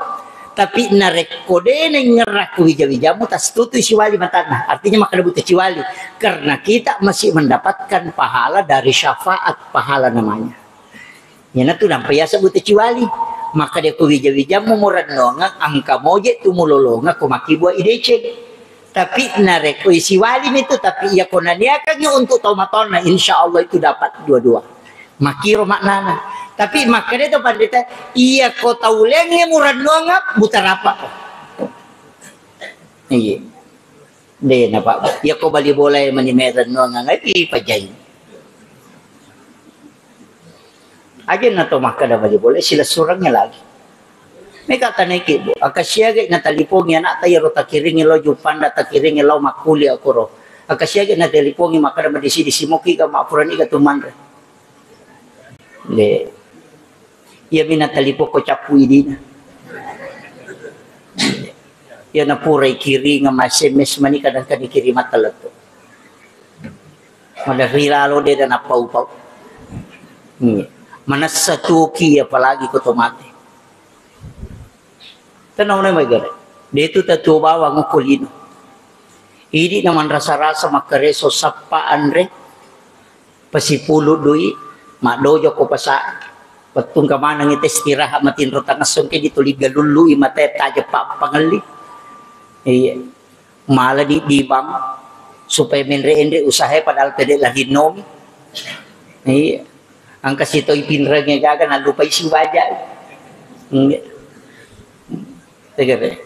Tapi narekko de nengngerrakku wija-wijamu, tastutui siwali matanna, artinya makkeda buta ciwali. Karena kita masih mendapatkan pahala dari syafaat pahala namanya. Iyanatu nampa yaseng buta ciwali. Makkeda ko wija-wijammu murennuangeng, engka moje tu mulolongeng ko makkibua ideceng. Tapi narekko isiwalimi tu, tapi iya ko naniakangngi untuk tomatoanna, insya Allah itu dapat dua-dua. Makkiro maknana. Tapi makkeda to pandita, iya ko taulengnge murennuangeng, buta rapa. Iya. De na, Pak. Iya ko bali bola e mani merennuangeng, ai pajai. Aja na to makkeda bali bola, silessurengnge lagi. Meka tanaiki, Bu. Akasiage na talipongi anakta iyaro takiringi lao Juppanda, takiringi lao makkulia koro. Akasiage na talipongi makkeda madisi-disi moki ga mappurani ga tu manre. De. Iyami na talipoko cappu idina. Iya na pura ikiringa ma S M S mani kadang-kadang ikiring mattelettu. Maderri lalo de da nappau-pau. Hmm. Manessa tuoki apalagi ko to mate. Tenau na mai gare. De tu tatuo bawang ko lino. Idi na manrasa-rasa makkareso sappa anre. Pasipulu dui, maddojo ko pasa. Wettu engka manengngi te istirahat matinro tangesso engka dituli galullu i matae tajeppa pangelli. Iya. Mala di, di bank supaya menre-enre usahae padahal tede larinnomi. Iya. Engka sitoi pinrengnge gaga nallupai sibaja. Iya. Tegere.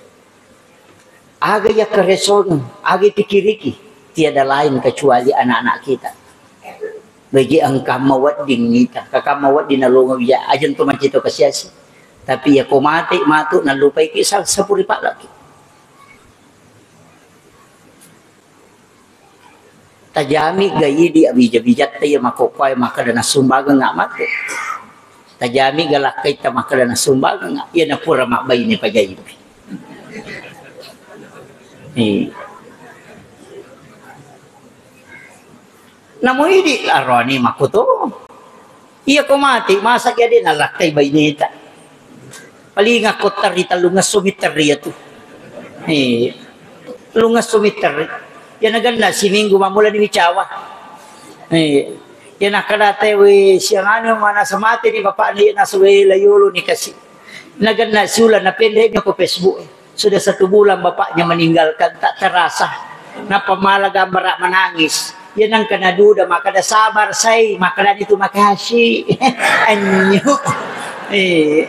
Aga yakkaresongeng, aga pikiriki, tiada lain kecuali anak-anak kita. Bagi engka mawedding nita, kaka mawedding nalongo wija, ajeng to mancito kasiasi. Tapi ya ko mate matu nallupaiki sal sapuri palaki. Tajami ga idi abija-bijatta iya makokkoe makkeda nassumbangeng matu. Tajami ga lakkaitta makkeda nassumbangeng, iya napura mabbaine pajaipi. Iya. Namo idi aroni makkuto. Iya ko mati, masa jadi nalakkai baineta. Paling akko terri tellungesso mi terri iyatu. Iya. Tellungesso mi terri. Iya nagenna siminggu mammula ni micawa. Iya. Iya nakkeda te we siangani manasa mate ni bapakna iya nasu we layolo ni kasi. Nagenna siula napenre mi ko Facebook. Sudah satu bulan bapaknya meninggalkan, tak terasa. Nappa mala gambara menangis. Iya nangka naduda, makkeda, "Sabar, sai." Makkedani tu, "Makasih." Anyu. Eh.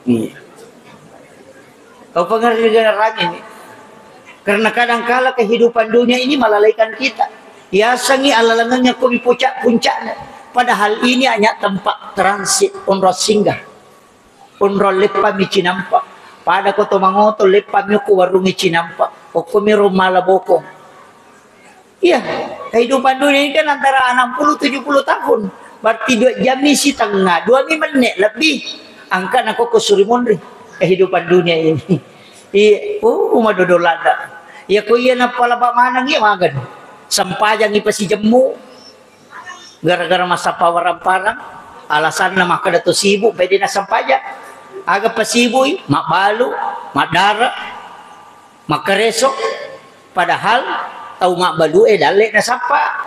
Iya. Kau pengertian ini. Karena kadangkala kehidupan dunia ini melalaikan kita. Yasengngi alalangengnge ko mi puncak-puncakna. Padahal ini hanya tempat transit, onrong singgah. Onrong leppami cinampa. Pada ko to mangoto leppami ko warungnge cinampa. Okko mi ro mala bokong. Iya, kehidupan dunia ini kan antara enam puluh tujuh puluh tahun. Berarti dua jam mi setengah, dua mi menit lebih. Angka nako ko suri monri kehidupan dunia ini. Iya, oh, uma dodol ada. Ya ko iya napalaba maneng iya magen. Sempajangi pasi jemmu. Gara-gara massappa warang-parang, alasanna makkeda to sibuk, pede nassempajang. Aga pasibui, mabbalu, maddara, makkareso. Padahal tau mabbalue dalle nasappa.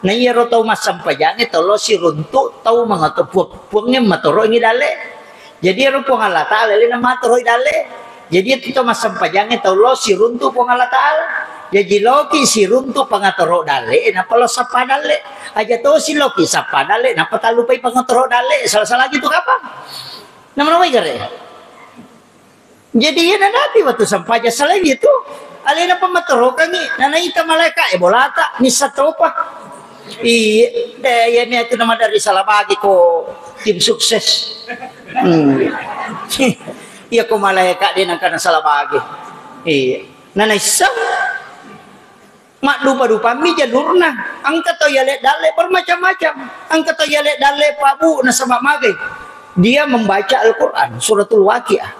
Na iyaro tau massempajange tau lo siruntu, tau mangato puang-, puangnge matoro'ngi dalle. Jadi ero Puang Allah Ta'ala lena matoroi dalle. Jadi itu to massempajangnge tau lo siruntu Puang Allah Ta'ala. Jadi loki siruntu pangatoro dalle, nappa lo sappa dalle. Aja tosi loki sappa dalle, nappa tallupai pangatoro dalle. Salah-salah gitu kapang. Nama-namai gare. Jadi iya nadapi waktu sampaja selain itu. Alena pamatorokangi, nanaita malaika e bolata, nissa topa. Iya, eh, iya niatu nama dari salah bagi ko tim sukses. Hmm. Iya ko malaika de nangkana salah bagi. Iya. Nanaissa maddupa-dupammi jalurna. Engka to yale dalle bermacam-macam. Engka to yale dalle pabu nasaba magai. Dia membaca Al-Quran, suratul Waqiah.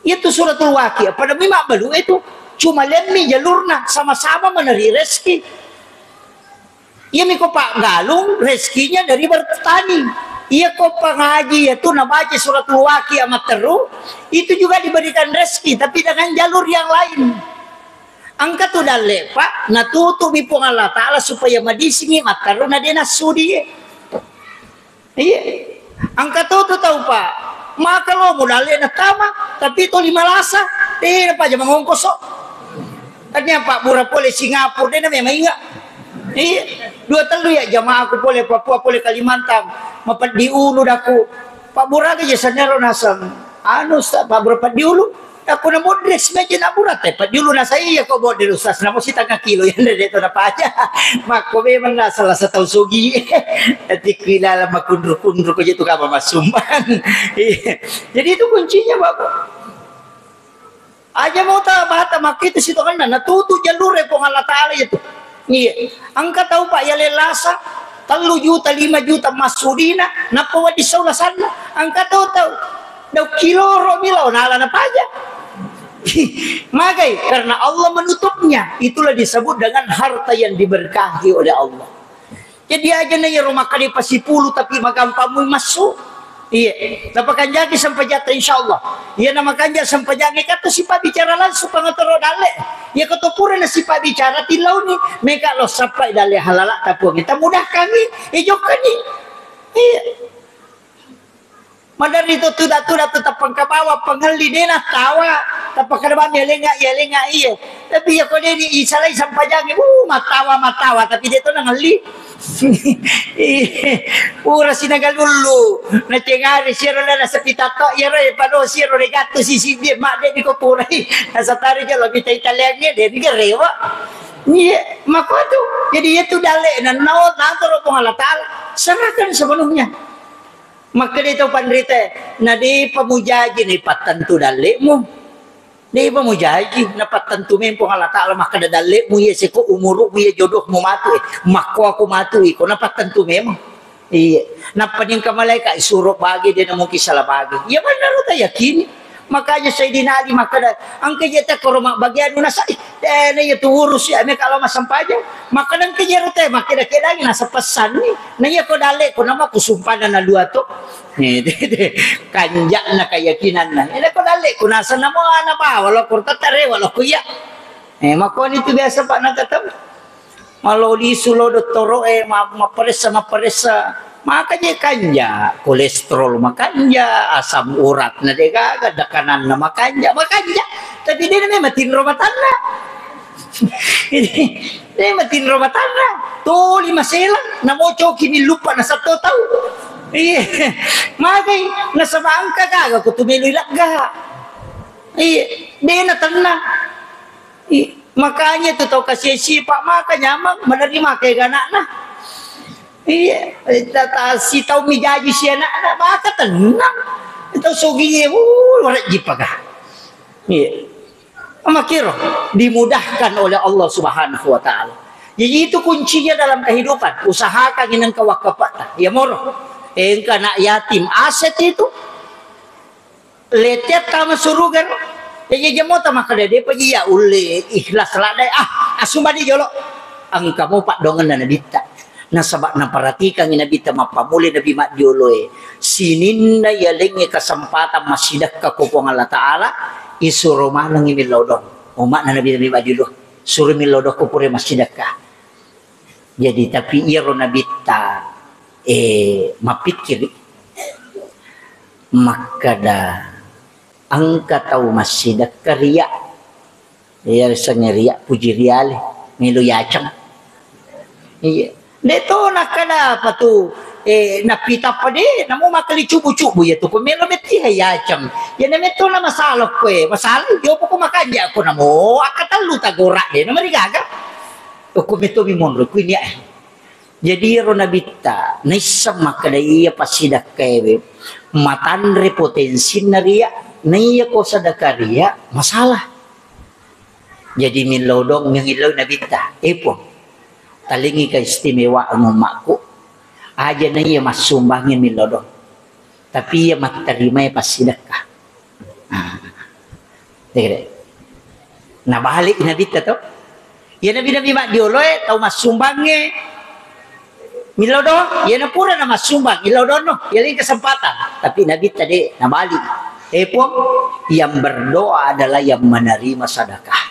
Iyatu suratul Waqiah, pada mi mabbalu itu. Cuma lemmi jalurna, sama-sama meneri rezeki. Iya miko paggalung rezekinya dari bertani. Iya ko pangaji itu nabaca suratul Waqiah matteru, itu juga diberikan rezeki, tapi dengan jalur yang lain. Engka tu dalle, Pak, natutu mi Puang Allah Ta'ala supaya madisingi matteru na de nassudi. Iya. Engka to tu tau, Pak. Maka lo mo dalle natama, tapi to lima lasa, eh, napaja mangongkoso. Tania Pak Bura pole Singapura, de na memang inga. Iya. Dua tellu ya jamaahku pole Papua, pole Kalimantan. Mapeddi ulu daku. Pak Bura aja sanero nasang. Anu, Ustaz, Pak Bura peddi ulu. Aku na bodres meja na burate, pa diulu na saya ko bodres, Ustaz, namo setengah kilo yang dari itu na paja. Makko memang na salah satu sugi. Tapi kilala makundru-kundru ko jitu kama masumbang. Iya. Jadi itu kuncinya, Bapak. Aja mau ta bata makkitu sitonganna, natutu jalure Puang Allah Ta'ala itu. Iya. Engka tau, Pak, yale lasa, tellu juta, lima juta massudina, nappa wedding sau lasanna. Engka tau, tau, dau kiloro mi lao nala napaja. Magai, karena Allah menutupnya. Itulah disebut dengan harta yang diberkahi oleh Allah. Jadi aja na iyaro makkeda pasipulu tapi magampang mui massu. Iya, napakanjaki sampajatta insyaallah. Iya na makanja sampajangnge kato sipabbicara langsung pangatoro dalle. Iya kato pura na sipabbicara tilauni, meka lo sappai dalle halala tapuangnge tamudahkangi, ijokkanni. Iya. Maderri to tuda-tuda tu tappangkabawa pangelli de nattawa. Tappakada bami alenga iya, alenga iya. Tapi iya ko deni isalai sampajangnge, uh, mattawa, mattawa, tapi de to nangelli. Pura sinagalullu, nacengari siaro na sepi tatto iyaro, eh, pado siaro de gattu sisi de madde di ko purai. Nasatari jalo mita italiangnge de di garewa. Iya, makotu. Jadi iya tu dalle na nao natoro Puang Allah Ta'ala. Serahkan sepenuhnya. Makkeda tau panrita, na depa mujaji na ipattentu dalle'mu. Depa mujaji, napattentu memeng Puang Allah Ta'ala makkeda dalle'mu iya seko umuru'mu iya jodohmu matu, eh, makkoako matu iko napattentu memeng. Iya. Nappa ni engka malaika suro bage de na mungkin salah bage. Iya manna ro tayakini. Makanya Sayyidina Ali makkeda, engka je te koro mabbagian nasa, eh, na iya tu urus ya, meka lo massempajang. Makkeda engka je ro te, makkeda-kedangi nasa pesanni. Na iya ko dalle ko nama kusumpana na dua to. Eh, kanja'na keyakinanna. Eh, ko dalle ko nasa namo ana bawa lo, ko tatarewa lo ko iya. Eh, makoni tu biasa Pak nakatau. Malo lisu lo dottoro, eh, ma-, mapparessa, mapparessa. Makanya kanja, kolesterol makanja, asam uratna degaga, tekananna makanja, makanja. Tapi de na memang tinro matanna. Ini, de na memang tinro matanna. Toli masela, namo coki ni lupa na satto tau. Iya, magai, nasaba engka gaga ko tu melo ilagga. Iya, de na tenang. I-, makanya tu tau kasi-, sipa maka nyamang, menerima ke anakna. Iya, ta-, ta-, si tau mijaji si anakna, maka tenang. Tau sogi, uh, ora jipaga. Iya. Makiro dimudahkan oleh Allah Subhanahu wa Ta'ala. Jadi, itu kuncinya dalam kehidupan. Usahakan inengka wakafta. Ya moro. Engka anak yatim, aset itu. Letea tama suruga ro. Jaji jemmo tama kada de paji ya ulle ikhlas ladai. Ah, asumani jolo. Engka mo paddoangenna nabitta. Nasaba naparatikangi nabitta mappamule nabi maddioloe. Sininna yalengnge kesempatan massidekka ko Puang Allah Ta'ala, isuro manengngi millau doang. Umma'na nabi-nabi maddiolo. Suro millau doang ko pura massidekka. Jadi, tapi iyaro nabitta, eh, mappikkiri makkada, engka tau massidekka ria. Iya, risengnge ria, puji riale, melo yaceng. Iya. De to nakkada apa tu, eh, napitappa de, namo makkali cubu-cubu ya tu, ko melo metti yaceng. Ya na metto na masalah ko, eh, masalah, yo poko makanja ko namo, akkatellu tagora de, na marigaga. Okko metto mi monro, kuini, eh. Jadi iyaro nabitta, naisseng makkeda iya passidakkaewe, matanre potensinna ria, naiya ko sadaka ria, masalah. Jadi millau dong, mengillau nabitta, eh, Puang, talingi keistimewaangnge ummakku, aja naiya massumbangnge millau dong. Tapi iya mattarimae passidekka. Ah. Tegere. Nabalik nabitta to. Iya nabi-nabi maddioloe tau massumbangnge. Millau do, iya napura na massumbang, illau donno, iya lagi kesempatan. Tapi nabitta de, nabalik. Eh, Puang, yang berdoa adalah yang menerima sedekah.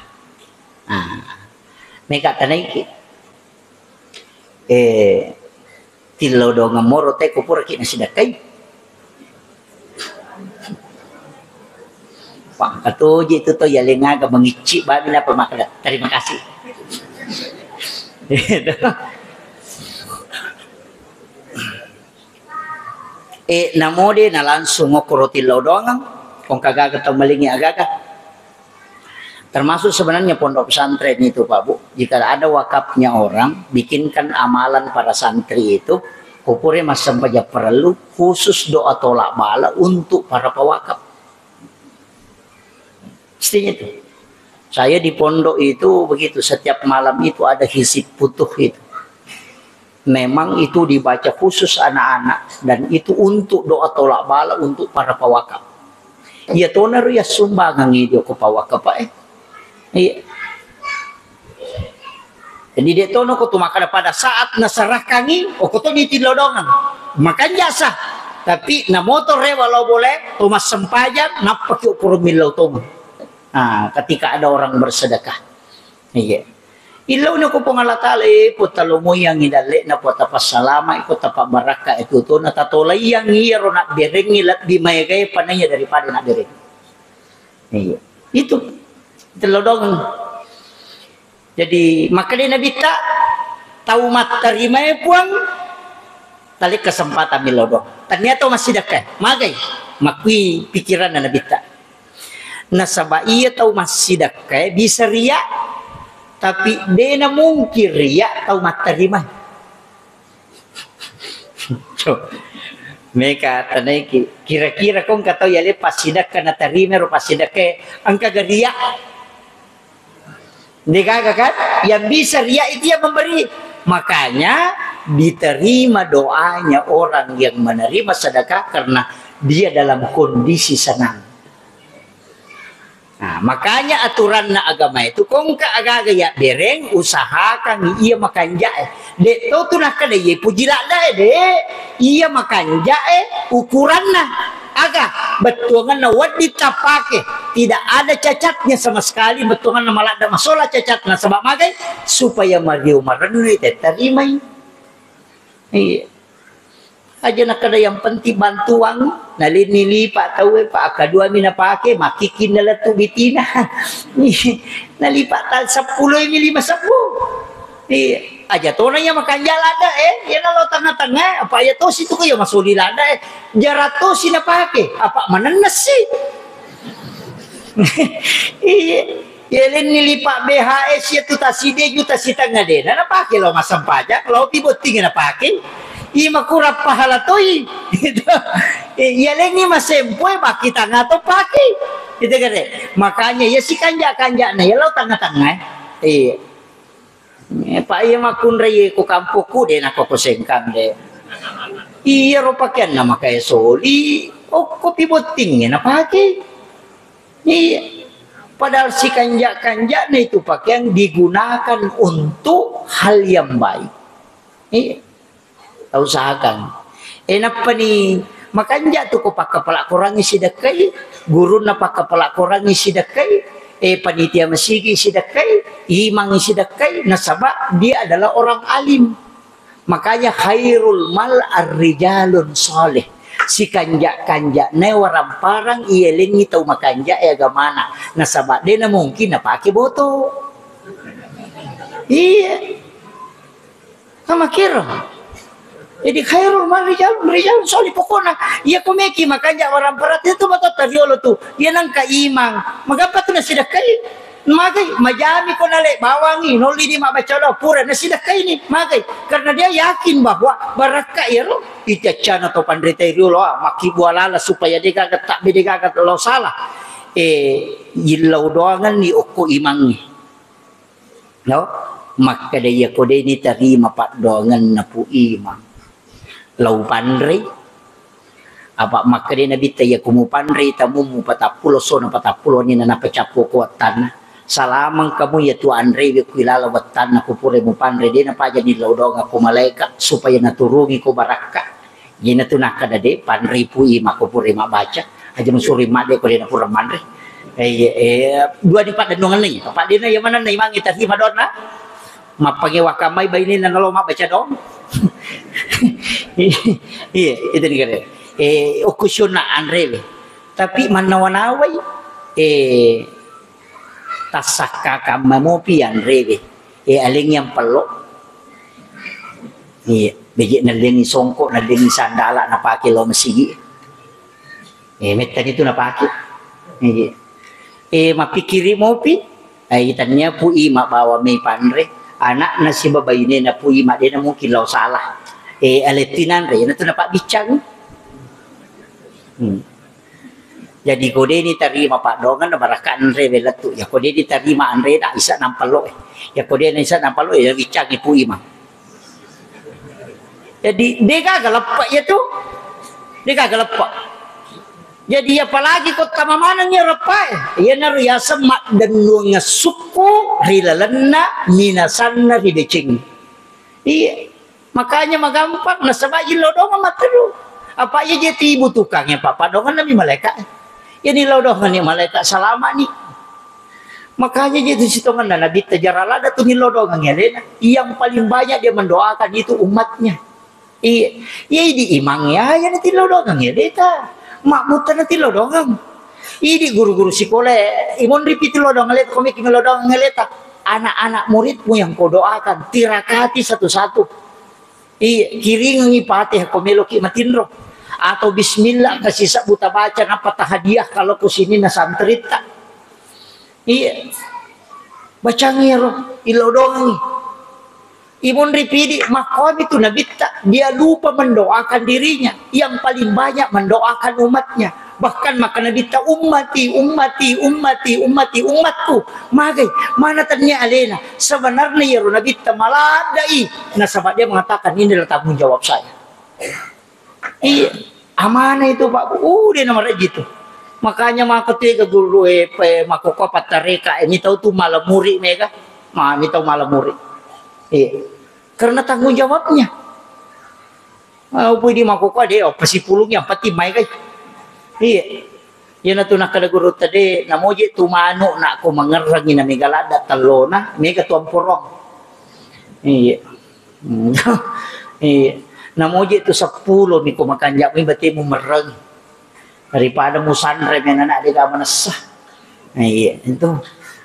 Ah. Meka tanaiki. Eh, tillau dongeng moro te ko puraki nasidakkai. Pangkatoji tu to, yalengaga mengicci bami napa makkeda, "Terima kasih." Eh, namode na langsung okkoro tillau dongeng, kong kagaga tau malingi agaga. Termasuk sebenarnya pondok pesantren itu, Pak Bu, jika ada wakafnya orang, bikinkan amalan para santri itu, kupure massempajang parellu, khusus doa tolak bala untuk para pewakaf. Mestinya itu. Saya di pondok itu begitu, setiap malam itu ada hizib futuh itu. Memang itu dibaca khusus anak-anak, dan itu untuk doa tolak bala untuk para pawakaf. Iya tona ro iya sumbangang idi ko pawakaf, Pak, eh. Iya. Jadi, de tono ko tu makkeda pada saat naserahkangi, oh, ko to ni tillau dongeng. Makanja sa. Tapi namoto rewa lao bole, to massempajang, nappaki okkoro millau tong. Ah, ketika ada orang bersedekah. Iya. Illauna ko Puang Allah Ta'ala, eh, Puang, talomoiangngi dalle'na, Puang, tapassalama'i, Puang, tapabbarakka'i tutuna, tatolaiangngi iyaro nabberengngi lebbi maegae panaiya daripada nabbereng. Iya. Itu. Tello dongeng. Jadi, makkeda Nabitta, tau mattarimae Puang, tali kesempatan millau doang. Tania tau massidakkae, magai, makkui pikiranna Nabitta. Nasaba iya tau massidakkae bisa ria, tapi dena mungkin ria tau mattarimae. Meka tanaiki, kira-kira kong katau yale passidakka natarima ro passidakkae, engka ga ria? Degaga kan? Yang bisa ria itu yang memberi. Makanya diterima doanya orang yang menerima sedekah karena dia dalam kondisi senang. Nah, makanya aturanna agama itu, kongka agaga ya bereng, usahakan iya makanjae. De to tu nakkeda iya puji laddae, de. Iya makanjae ukuranna. Aga bettuanganna wedding tapake, tidak ada cacatnya sama sekali, bettuanganna maladda masola cacatna, sebab magai supaya mario marennui te tarimai. Iya. Aja nakkeda yang penting bantuang, nalenni lipa tauwe, pa akkaduami napake, makkikkinna lettu bitina. Nalipa ta-, seppulo mi lima sebbu. Iya, aja tona iya makanja ladda, eh, iya nalo tengah-tengah, apa iya tosi tu iya masoli ladda, eh. Jara tosi napake, apa manennessi. Iya. Yalenni lipa B H S iya tu tassiddi juta sitengnga de. Na napake lao massempajang, lao pi botting napake. Iya makurang pahala toi. Gitu. Eh, yalenni masempoe baki tangnga to pake. Gitu kan, eh. Makanya iya sikanja-kanjana iya lao tengah-tengah. Iya. Eh, pa iya makkunrai ko kampokku de nako ko sengkang de. Iya ro pakeanna makae soli, okko pi botting napake. Iya. Padahal sikanja-kanjana itu pakaian digunakan untuk hal yang baik. Iya. Tausahakan. Eh, nappani makanja tu ko pakkapala Korangngi sidekkai, gurunna pakkapala Korangngi sidekkai, eh, panitia masigi sidekkai, imangngi sidekkai, nasaba dia adalah orang alim. Makanya khairul mal ar-rijalun saleh. Sikanja-kanjana waramparang iyalengngi tau makanja e agamana. Nasaba de na mungkin napake boto. Iya. Sama kira. Jadi khairul mal rijal, rijal soli pokokna. Iya ko meki makanja waramparang itu betul tariolo tu. Iya nangka imang. Magappa tu nasidekkai. Magai, majami ko nale bawangi, nolli ni mabbaca doa, pura nasidekkai ni. Magai, karena dia yakin bahwa barakka iyaro itiaccana to panrita riolo, ah, makki bualala supaya degaga tak bedegaga lo salah. Eh, yillau doangan ni okko imangngi. No? Makkeda iya ko de ni tarima paddoanganna Pu Imang. Lau panrei. Apa makkeda Nabitta, iya ko mupanrei tamummu patappulo, sona patappulo ni nanapacappo ko wattanna. Salamang kamu iya tu anrei we ku ilala wattanna ko pura mupanrei, de napaja ni lau doang ko malaika supaya naturungi ko barakka. Jena tu nakkeda de, panrei Pu Imang ko pura mabbaca. Aja musuri madde ko de napura manre. Eh, iya, eh, dua di paddennungan ni. Apa dena iya manenna imangnge tarima doanna? Mappangewa kamai bainena nalo mabbaca doang. Iya, itu ni kare. Eh, okko sionna anrewe. Tapi mannawa-nawai, eh, tassakka kamma mopi anrewe. Eh, aleng yang pello. Iya, beje nallengi songko, nallengi sandala napake lo masigi. Eh, mettani tu napake. Iya. Eh, mappikiri mopi. Eh, tania Pu Imang bawa mei panre. Anakna siba bainena Pu Imang, dena mungkin lao salah. Eh, alettinanre, na tu napabbiccangi. Hmm. Jadi ko de ni tarima paddoangan, barakka anre we lettu. Ya ko de ni tarima anre, na isa nampello, eh. Ya ko de na isa nampello, ya biccangi Pu Imang. Jadi, degaga leppa iya tu. Degaga leppa. Jadi, apalagi ko tama maneng iya leppa, eh. Iyanaro yaseng maddennuang sukku ri lalenna minasanna ri deceng. Iya. Makanya magampang nasaba illau doang matteru. Apa iya je tibutuhkan ya papa doang nami malaika. Ini lau doang ni malaika salama ni. Makanya je tu sitonganna Nabitta jara ladda tu nillau doang alena. Yang paling banyak dia mendoakan itu umatnya. Iya, iya idi imang ya, ya natillau doang aleta. Makmutta natillau doang. Idi guru-guru sikola, imonri pitillau doang aleta, komiki ngellau doang aleta. Anak-anak muridmu yang kau doakan, tirakati satu-satu. Iya, kiringengi Fatihah ko meloki matinro. Atau bismillah kasi sabbu tabaca nappa tahadiah kalau ko sininna santritta. Iya. Bacangi ro, illau doangi. Imunri pidi, makkomi tu Nabitta, dia lupa mendoakan dirinya, yang paling banyak mendoakan umatnya. Bahkan maka Nabitta, "Ummati, ummati, ummati, ummati, ummatku." Magai, mana tania alena? Sebenarnya ya Nabitta maladai. Nasaba dia mengatakan, "Inilah tanggung jawab saya." Iya, amanah itu, Pak. Uh, dia nomor itu. Makanya maka tu ke guru, eh, pe-, maka kau pattareka, eh, ini tahu tu malamuri mega. Ma, ini tahu malamuri. Iya. Karena tanggung jawabnya. Ah, upu di mako ko de, oh, pasipulung yang pati mai kai. Iya. Iyana tu nakkeda guru tadi, namoje tu manu nak ko mangerrangi na mega ladda tellona, mega tu amporong. Iya. Hmm. Iya. Namoje tu seppulo mi ko makanja mi batemu merreng. Daripada musanre mi anak dega manessa. Nah, iya, itu.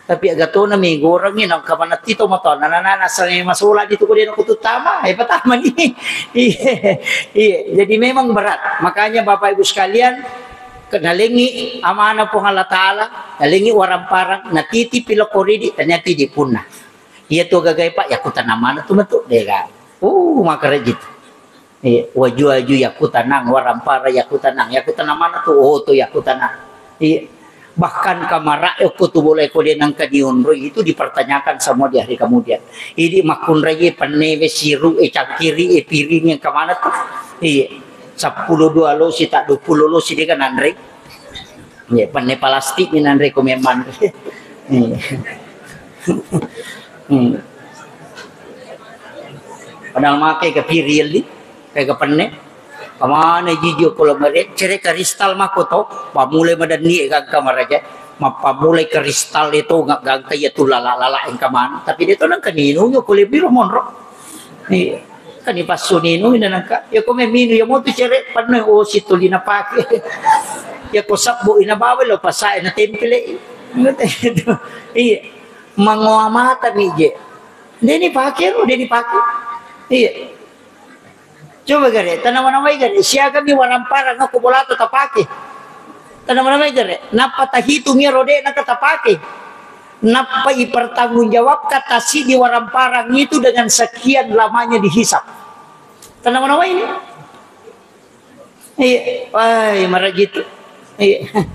Tapi aga tona mi gorengi nang kamanatti to moto. Nana nana sange masola di tu ko dena kutu tama, eh patama ni. Iya, iya. Jadi memang berat. Makanya Bapak Ibu sekalian, ke-, nalengi amanah Puang Allah Ta'ala, nalengi waramparang, natiti pilo koridi, ternyata di punna. Iya tu gagai Pak, ya kutana mana tu metu dega. Uh, maka rejit. Iya, waju-waju yakutanang, warampara yakutanang, yakutanang mana tu? Oh, tu yakutanang. Iya. Bahkan kamara okko tu bola ko de nangka dionroi itu dipertanyakan semua di hari kemudian. Idi makkunrai penne we siru e cangkiri e piring yang kemana tu? Iya. Seppulo dua losi tak dua puluh losi de kan anre. Iya, penne plastik ni nanre ko memang. Iya. Hmm. Padahal make ke piriel di, kayak ke penne. Kemana jijio kalau meriak, cere kristal mako to, pamulai madanni gangka maraja, mappamulai kristal itu gangka iya tu lala-lala yang kemana. Tapi dia tu nang keninu nyo kulit biru monro. Iya. Kan ipassu ninu ina nangka. Ya ko meminu ya motu cere penne, oh, situ lina pake. Ya ko sabbu ina bawa lo pasae na tempele. Iya. Mangoa mata mi je. Deni pake ro, deni pake. Iya. Coba gare, tanawa-nawai gare, siaga mi waramparang ko bolata tapake. Tanawa-nawai gare, nappa tahitung iyaro de naka tapake. Nappa ipertanggungjawabkan tasidi waramparang itu dengan sekian lamanya dihisap. Tanawa-nawai ni. Iya, wah, maraji tu. Iya.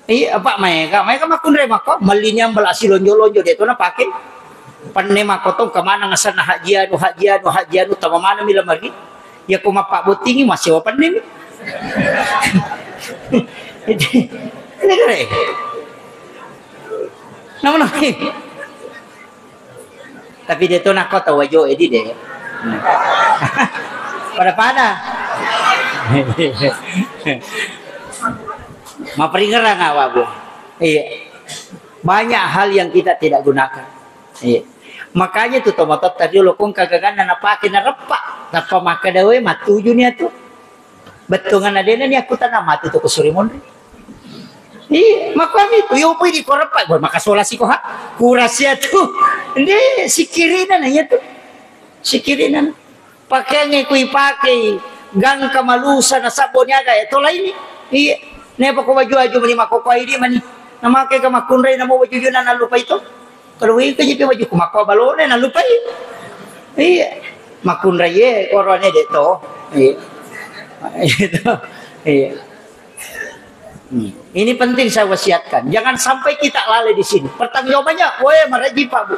Iya, apa maega, maega makkunrai mako, melli nyambel asilonjo-lonjo de tu napake. Penne mako tong kemana ngasana haji anu, haji anu, haji anu, tama mana mi lamari. Ya ko mappabbottingi, massewa penne mi. Ini kare. Nama-nama. Tapi de to nako tau wajo edi de. Pada-pada. Maperingerang awak, Bu. Iya. Banyak hal yang kita tidak gunakan. Iya. Makanya tu tomatotta riolo kong kagaganna napake nareppa. Tappa makkeda we matuju ni atu. Bettuanna dena ni aku tanah mati tu kusuri monri. Iya, makuami tu yo pui di koreppa, gua makasola si koha. Kurasi atu. Nde sikirina na iya tu. Sikirina. Pakeangnge kui pakei, gangka malusa na sabbo niaga, eh, tolaini. Iya. Nepa ko waju-waju mani makkokkoe idi mani. Namake ka makkunrai namo wajujuna nallupai to. Kalau wika jipi waju ku makko balone nallupai. Iya. Makkunrai ye korone de to. Iya. Iya. Hmm. Ini penting saya wasiatkan. Jangan sampai kita lalai di sini. Pertanggungjawabannya, woi, maraji Pak Bu.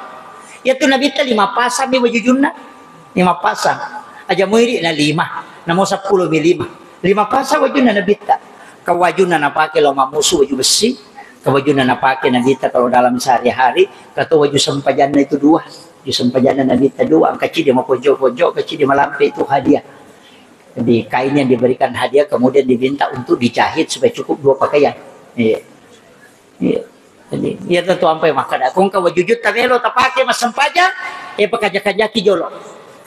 Ya tu Nabi ta lima pasang mi wajujunna. Lima pasang. Aja muiri na lima. Namo seppulo mi lima. Lima pasang wajunna Nabi ta. Kawajunna napake lo mamusu waju besi. Kawajunna napake Nabi ta kalau dalam sehari-hari. Kato waju sempajanna itu dua. Waju sempajanna Nabi ta dua. Angka cidi mapojo-pojo, angka cidi malampe itu hadiah. Jadi, kain yang diberikan hadiah kemudian diminta untuk dijahit supaya cukup dua pakaian. Iya. Iya. Jadi, iya tentu ampai makkada. Kongka wajujutta melo tapake massempajang, eh, pakaja-kajaki jolo.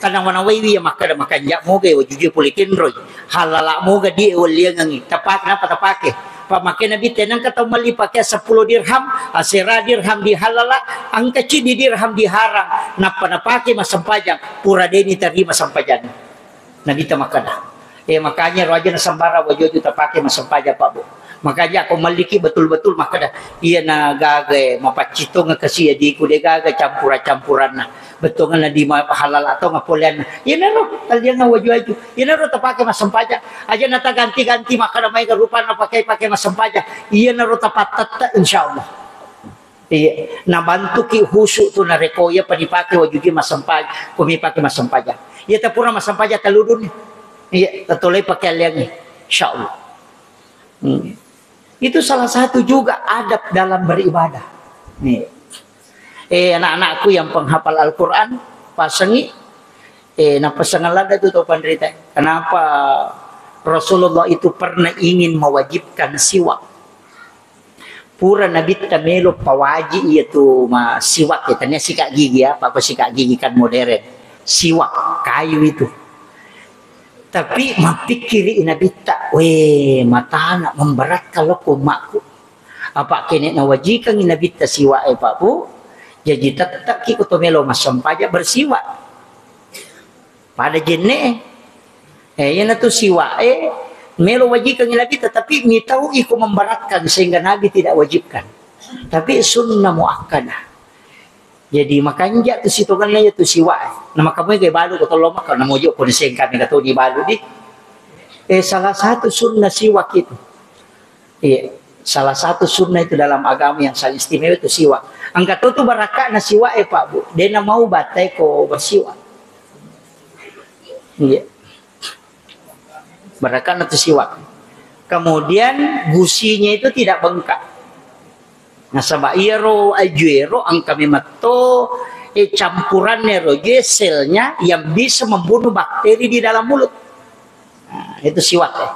Tanang manawaiwi ya makkada makanja moga wajujue pole kenroi. Halala moga di welliangangi. Tapake, napa tapake? Pamake Nabi tenang kata mali pakai sepuluh dirham, asera dirham di halala, angka cidi dirham di harang. Napa napake massempajang, pura deni tarima sempajang. Nabitta makkeda, eh, makanya roaja nasambara waju-waju tapake massempajang, Pak, Bu. Makanya aku malliki betul-betul makkeda, iya na gaga, eh, mapaccitong kasi adiku de gaga campura-campuranna. Bettuanna di ma-, halal atau ngapoleanna. Iyanaro, talianna waju-waju. Iyanaro tapake massempajang. Aja nataganti-ganti makkeda maega rupanna pakai-pakai massempajang. Iyanaro tapattetta, insyaallah. Iya, nabantuki khusyuk tu narekko iya pa dipake wajujue massempajang, ko mipake massempajang. Iya, tapura massempajang telludunni. Iya, tatoloi pakealliangngi. Insyaallah. Hmm. Itu salah satu juga adab dalam beribadah. Nih. Eh, anak-anakku yang penghafal Al-Quran, pasangi, eh, napasang ladda tu tau panrita. Kenapa Rasulullah itu pernah ingin mewajibkan siwak? Pura Nabitta melo pawaji iya tu ma-, siwak ya, tania sikat gigi ya, apa, apa sikat gigi kan modern. Siwak, kayu itu. Tapi mappikkiri Nabitta, "Weh, matana memberatkan lokko ummakku." Apa kene nawajikangi Nabitta siwak e, Pak Bu, jaji tette'ki ko to melo massempajang bersiwak. Pada jenne e. Eh, iyanatu siwak e melo wajikangi Nabitta, tapi mitau iko memberatkan sehingga Nabi tidak wajibkan. Tapi sunnah muakkadah. Jadi, makanja tu sitongenna iya tu siwak. Na maka moega balu ko tollo maka, na mojo ko nisengka mega to di balu di. Eh, salah satu sunnah siwak itu. Iya, salah satu sunnah itu dalam agama yang sangat istimewa itu siwak. Engka to tu barakakna siwak e, Pak Bu. Dena mau batai ko bersiwak. Iya. Barakakna tu siwak. Kemudian gusinya itu tidak bengkak. Nasaba iyaro aju ero engka memetto, eh, campuranna ero aju e, selnya yang bisa membunuh bakteri di dalam mulut. Nah, itu siwak, eh.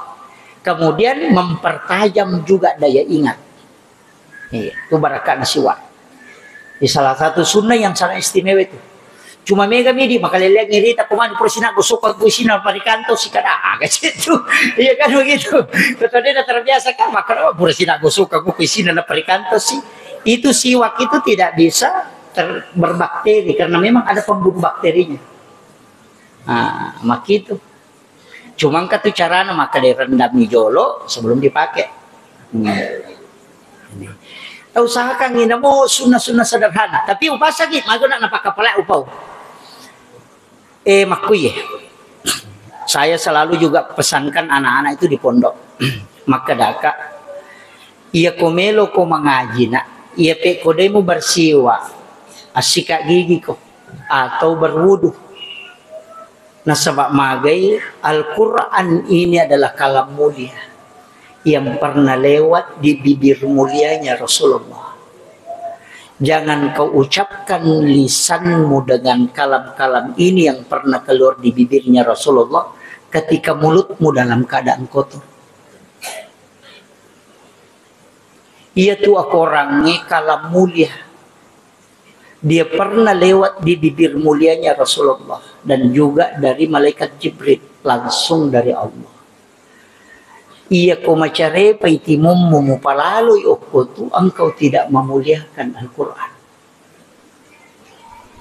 Kemudian mempertajam juga daya ingat. Iya, itu barakakna siwak. Ini salah satu sunnah yang sangat istimewa itu. Cuma mega midi makaleleang irita komani pura sina gosokang ko isina parikanto si kada aga itu. Iya kan begitu. Betul dia terbiasa kan maka pura sina gosokang ko isina na parikanto si. Itu siwak itu tidak bisa ter, berbakteri karena memang ada pembunuh bakterinya. Nah, makitu. Cuma engka tu carana, maka direndami jolo sebelum dipakai. Hmm. Tau usahakan ini mau sunnah-sunnah sederhana, tapi upasagi mago nak napakapala upau. Eh, makkuye. Saya selalu juga pesankan anak-anak itu di pondok. Maka daka, iya ko melo ko mangaji nak, iya pe ko demu bersiwa, asika gigi ko atau berwudu. Nasaba magai, Al-Quran ini adalah kalam mulia yang pernah lewat di bibir mulianya Rasulullah. Jangan kau ucapkan lisanmu dengan kalam-kalam ini yang pernah keluar di bibirnya Rasulullah ketika mulutmu dalam keadaan kotor. Iya tu akorangnge kalam mulia. Dia pernah lewat di bibir mulianya Rasulullah dan juga dari malaikat Jibril, langsung dari Allah. Iya ko macarepai timummu mupalaloi okko tu, engkau tidak memuliakan Al-Quran.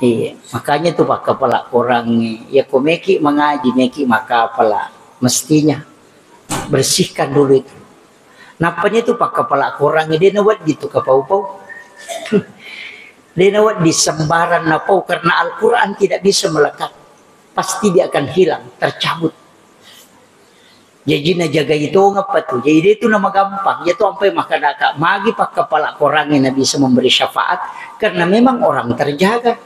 Iya, makanya tu pakkapala korangnge. Iya ko meki mangaji, meki makkapala, mestinya bersihkan dulu itu. Nappani tu pakkapala korangnge, de nawedding tu kapau-pau. De nawedding sembarang napau, karena Al-Quran tidak bisa melekat. Pasti dia akan hilang, tercabut. Jaji najagai tongeng pa tu. Jadi de tu namagampang. Iya tu ampai makkadaka, magi pakkapala korangnge na bisa memberi syafaat, karena memang orang terjaga.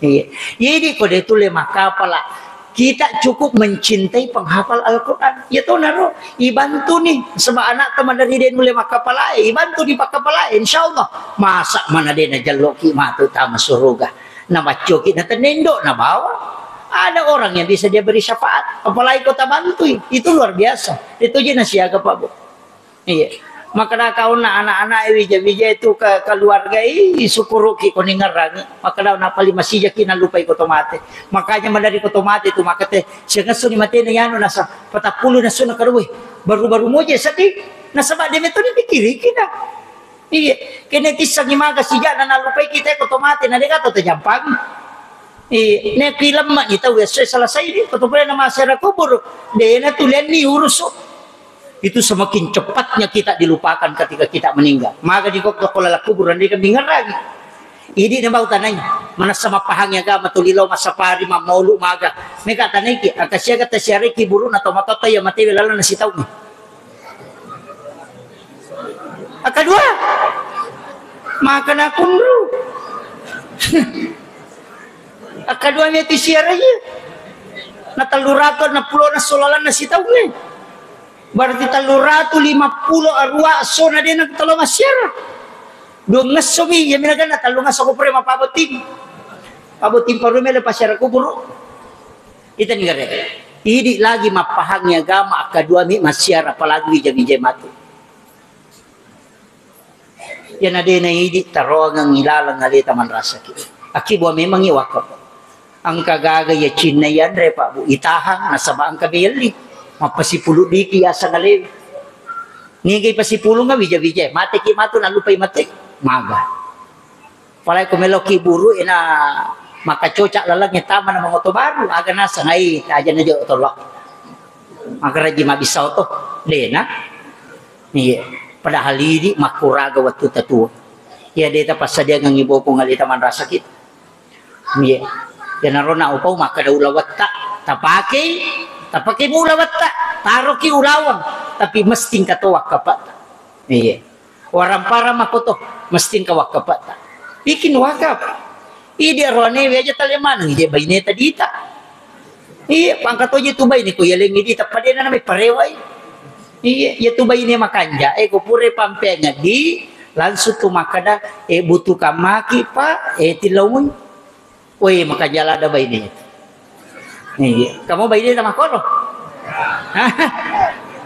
Iya. Jadi ko de tu le makkapala, kita cukup mencintai penghafal Al-Quran. Iya to naro, ibantu ni. Sebab anak teman dari de nulle makkapala, ibantu ni pakkapala, insya Allah. Masa mana de najelloki matu tama suruga. Nabaccoki na tenendo nabawa. Ada orang yang bisa dia beri syafaat, apalagi kota bantui, itu luar biasa. Itu je nasiaga, Pak Bu. Iya. Makkada kauna anak-anak e wija-wija itu ke keluarga i, syukuruki ko ningerrangi. Makkada na paling masijaki nalupai ko to mate. Makanya madari ko to mate itu makate, siangesso ni mate na yanu nasa, patapulu nasuna karue. Baru-baru moje sedih. Nasaba de metoni pikiriki na. Iya, kene tissangi maga sijana nalupai kita ko to mate, na deka to tajampangi. Iya, ne kilemma ni tau esso selesai di ko to pura na masera kubur. De na tulen ni urusu. Itu semakin cepatnya kita dilupakan ketika kita meninggal. Maga di kok ko lala kubur, ande kami ngerang. Idi na bau tanai. Manassa mappahang ya agama tuli lo masapari mammaulu maga. Mega tanaiki, akasiaga tasiareki buru na to matotta ya mate lalana sitaungi. Akkadua, maka nakunru. Akkadua meti siara iya. Na tellu ratu na pulo na solalanna sitaungnge. Berarti tellu ratu lima pulo arua sona dena telo masiara. Dua ngesso mi, ya mina ganna tellu ngesso ko pura mappaboting. Paboting paru mele pasiara kuburu. Ita ni gare. Idi lagi mappahangi agama, akkadua mi masiara, apalagi wija-wija matu. Iyana de naidi taroangeng ilaleng aleta manrasaki. Akibua memangngi wakaf. Engka gaga iya cinna yanre, Pak, Bu, itahang nasaba engka beyelli. Mappasipulu diki yaseng alewe. Niga ipasipulunga wija-wija, mateki matu nallupai mate. Maga. Apalagi ko meloki buru ena maka cocak laleng tama na mangoto baru, aga naseng ai aja na jo tolak. Makaraji mabissa oto. Dena. Iya. Padahal idi makkuraga wettu tatua. Iya, de tapassadiangengngi bokong alita manrasaki. Iya. Iyanaro naupau makkeda ulawetta, tapakei, tapakei ulawetta, taroki ulaweng, tapi mesti engka to wakkapatta. Iya. Warampara makoto, mesti engka wakkapatta. Bikin wakaf. Idi aroane we aja tale maneng ije baineta dita. Iya, pangka toje tu baine ko yalengngi dita, padena name parewai. Iya, iya tu baine makanja, eh, ko pura pampeang di, langsung tu makkeda, eh, butuhkan maki, Pak, eh, tilaumui. Woi, makanja lada baine. Iya, kamu baineta makkoro?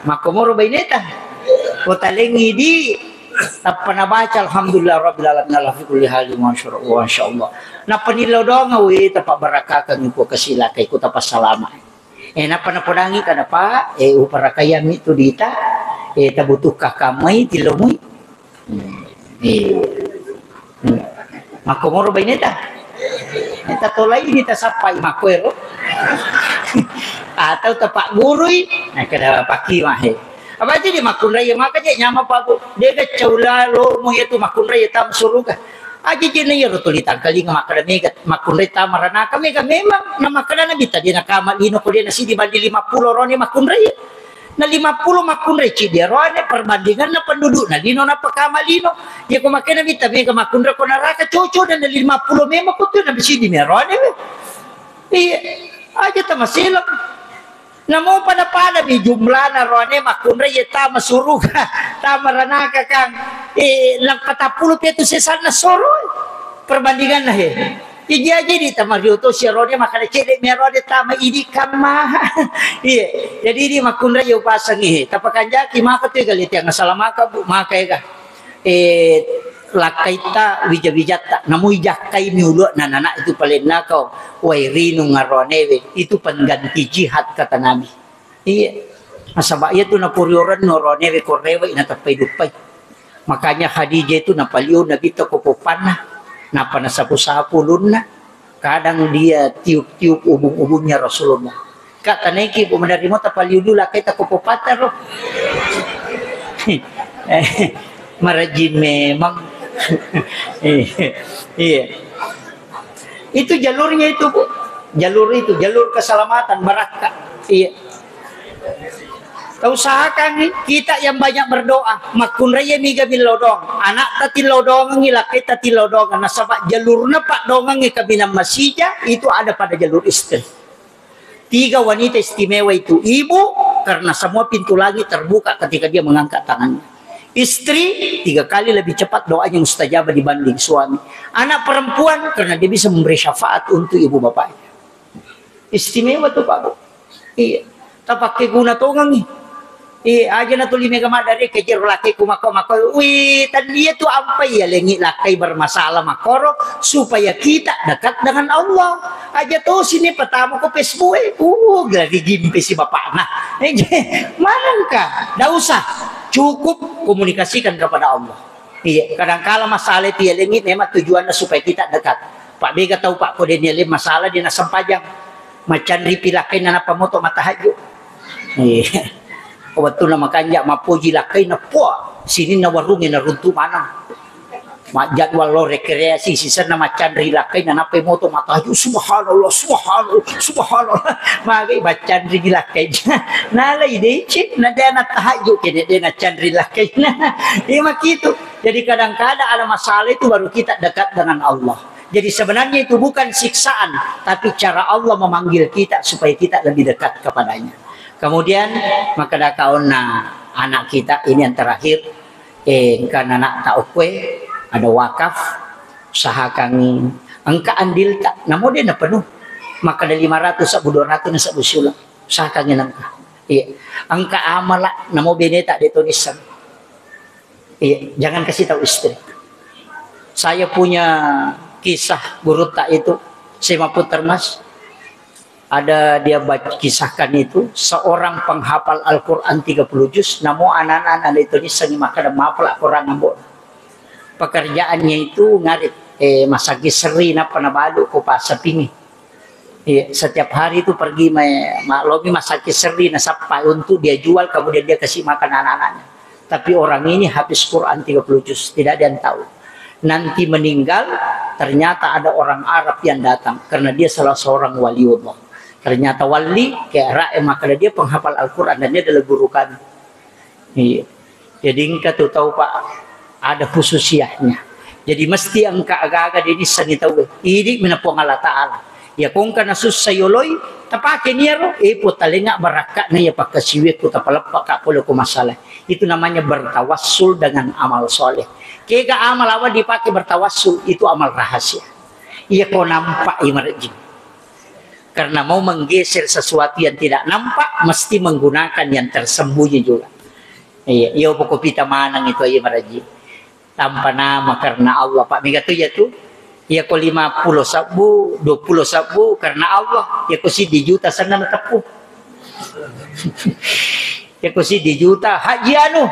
Makkomoro baineta. Ko talengngi di, tappa nabaca, "Alhamdulillah Rabbil Alamin, ala fi kulli hali, masya Allah, masya Allah." Nappa nillau doang, woi, tappa barakakang, ko kasilakai, ko tappa salama. Eh, nappa napodangi kada, Pak, eh, uparakayami tu dita, eh, tabutuhka kamai, tilaumui. Hmm. Iya. Hmm. Makkomoro baineta. Eh, tatolaini tasappai makkoero. Atau tapaggurui, nah, kada pakki mahe. Apa jadi makkunrai maka je nyama, Pak, Bu. Dega caula lo mu yatu makkunrai tam suruga. Aja je na iyaro tuli tangkalinga makkeda mega makkunrai tama ranaka, mega memang na makkeda Nabitta de nakama lino ko de nasidi bandi lima pulo rone makkunrai. Na lima pulo makkunrai cidi rone perbandinganna pendudukna lino na pakama lino. Ya ko makkeda Nabitta mega makkunrai ko naraka, coco dan lima pulo memang ko tu na sidi me rone we. Iya, aja tamaselang. Namo pada-pada mi jumlana roane makkunrai ye tama suruga, tama ranaka, Kang. Eh, nang patappulo pitu sesanna soro. Perbandinganna he. Jadi aja di tama rioto si roane makana cedde mi roane tama idi kamma. Iya. Jadi di makkunrai yo pasang he. Tapakanjaki maka tu gale tiang salamaka, Bu, maka ega. Eh, lakkaitta, wija-wijatta, namui jakkai mi ulu'na nana itu palenna kau, wai rinung aroanewe, itu pengganti jihad, kata Nabi. Iya. Nasaba iya tu napuriorenno aroanewe ko rewe nateppai duppai. Makanya Khadijah itu napaliu Nabitta ko poppanna, napa nasapu-sapu ulunna. Kadang dia tiup-tiup ubung-ubungnya Rasulullah. Kak, tanaiki, Bu, menerima tapaliu-liu lakkaita ko popataro. Marajin memang. Iya. Iya. Itu jalurnya itu, Bu. Jalur itu, jalur keselamatan, barakka. Iya. Usahakan nih, kita yang banyak berdoa, makkunraiya miga millau doang. Anakta tillau doangengngi, lakkaita tillau doangengngi. Nasaba jalurna paddoangengngi kaminang masija itu ada pada jalur istri. Tiga wanita istimewa itu ibu, karena semua pintu langit terbuka ketika dia mengangkat tangannya. Istri tiga kali lebih cepat doanya mustajabah dibanding suami. Anak perempuan karena dia bisa memberi syafaat untuk ibu bapaknya. Istimewa tuh, Pak, Bu. Iya. Tapakke guna tongengi. Iya, aja na tuli mega maddare kejero laki ku mako-mako. Wih, tadi iya tu ampai ya lengi lakkai bermasalah makoro supaya kita dekat dengan Allah. Aja to sini pertama ko Facebook, eh. Uh, gari gimpe si bapakna. Eh, manengka? Ndak usah. Cukup komunikasikan kepada Allah. Iya, kadangkala masalah itu ya lengi memang tujuannya supaya kita dekat. Pak, bega tau, Pak, ko de nialeng masalah dia nasempajang. Macanri pi lakkainna nappa moto matahajju. Iya. Wettunna makanja mappoji lakkainna, puah, sininna warungnge naruntu maneng. Majjadwal lo rekreasi, sisenna macanri lakkainna nappa moto matahajju. Subhanallah, subhanallah, subhanallah. Magai macanri lakkainna. Nalai deceng, na de natahajju kene de nacanri lakkainna. Iya makitu. Jadi kadang-kadang ada masalah itu baru kita dekat dengan Allah. Jadi sebenarnya itu bukan siksaan, tapi cara Allah memanggil kita supaya kita lebih dekat kepadanya. Kemudian, makkeda kaonna anak kita ini yang terakhir, eh, engka nanakta okkoe, ada wakaf, usahakangi, engka andilta, namo de napenuh, makkeda lima ratus, sebbu dua ratus, na sebbu siuleng, usahakangi nengka. Iya, engka amala, namo beneta de to nisseng. Iya, jangan kasih tahu istri. Saya punya kisah gurutta itu, saya mau putar, Mas. Ada dia bac-, kisahkan itu, seorang penghafal Al-Quran tiga puluh juz, namo anak-anak itu nissengi makkeda mapala Quran ambo. Pekerjaannya itu ngarit, eh, masagi seri nappa nabalu ko pasapingi. Iya, setiap hari itu pergi mai, ma-, lobi masaki serri nasappa untuk dia jual, kemudian dia kasih makan anak-anaknya. Tapi orang ini habis Quran tiga puluh juz, tidak ada yang tahu. Nanti meninggal, ternyata ada orang Arab yang datang karena dia salah seorang waliullah. Ternyata wali, kayak rakyat maka dia penghafal Al-Quran dan dia adalah guru kami. Iya. Jadi engka tu tau, Pak, ada khususiyahnya. Jadi mesti engka aga-aga de nissengi tau. Idi mina Puang Allah Ta'ala. Ya kongka nasussa yoloi, tapake niaro, eh, po talenga barakka'na ya pakkasiwiakku tapaleppaka pole ko masalah. Itu namanya bertawassul dengan amal soleh. Kega amal apa dipake bertawassul, itu amal rahasia. Iya ko nampak i marejing. Karena mau menggeser sesuatu yang tidak nampak, mesti menggunakan yang tersembunyi juga. Iya, iya, pokok pita maneng itu, iya, maraji. Tanpa nama, karena Allah, Pak. Mega tu, iya tu. Iya, ko lima puluh sabbu, dua puluh sabbu, karena Allah. Iya, ko siddi juta, sana na teppu. Ya ko siddi juta, haji anu.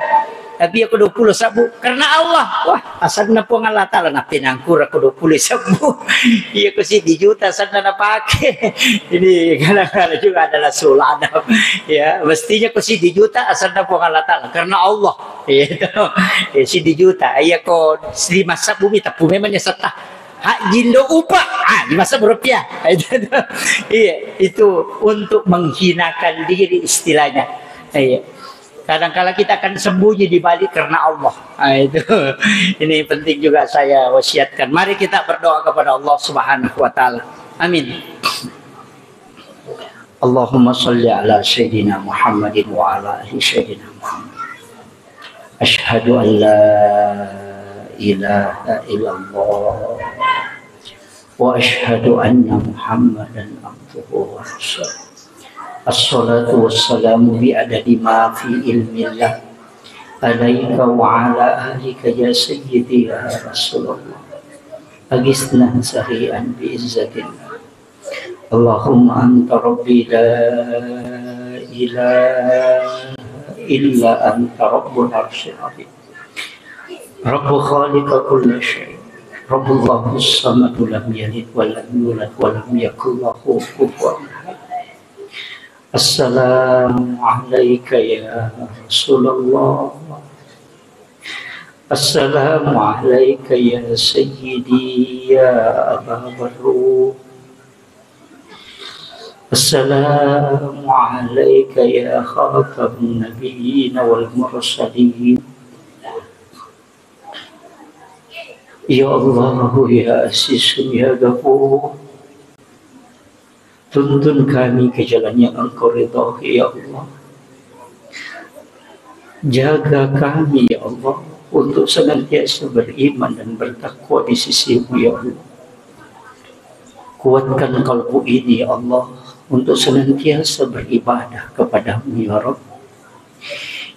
Tapi ya ko dua puluh sabbu, karena Allah. Wah, asanna Puang Allah Ta'ala, na penangkura ko dua puluh sabbu. Iya ko siddi juta, asanna napake. Ini kadang-kadang juga adalah sulana. Ya, mestinya ko siddi juta, asanna Puang Allah Ta'ala, karena Allah. Iya, itu. Ya, siddi juta. Iya ko lima sabbu mi, teppu memang ya setah. Haji ndo upa, ah, lima sabbu rupiah. Iya, itu untuk menghinakan diri istilahnya. Iya. Kadangkala kita akan sembunyi di balik karena Allah. Ah, itu. Ini penting juga saya wasiatkan. Mari kita berdoa kepada Allah Subhanahu wa Ta'ala. Amin. Allahumma salli ala Sayyidina Muhammadin wa ala ali Sayyidina Muhammad. Asyhadu an la ilaha illallah wa asyhadu anna Muhammadan abduhu wa rasuluh. Assalatu wassalamu bi adadi ma fi ilmillah alaika wa ala alika ya sayyidi ya Rasulullah. Agisna sari'an bi izzatillah. Allahumma anta rabbi la ilaha illa anta rabbul arsyil azim. Rabbu khaliqa kulli syai. Rabbullahu samadu lam yalid wa lam yulad wa lam yakul lahu kufuwan ahad. Assalamu alaika ya Rasulullah. Assalamu alaika ya sayyidi ya Aba Barru. Assalamu alaika ya khataman nabiyyin wal mursalin. Ya Allah, ya Aziz, ya Ghafur. Tuntun kami ke jalan yang Engkau ridhoi, ya Allah. Jaga kami, ya Allah, untuk senantiasa beriman dan bertakwa di sisimu, ya Allah. Kuatkan kalbu ini, ya Allah, untuk senantiasa beribadah kepadamu, ya Rabb.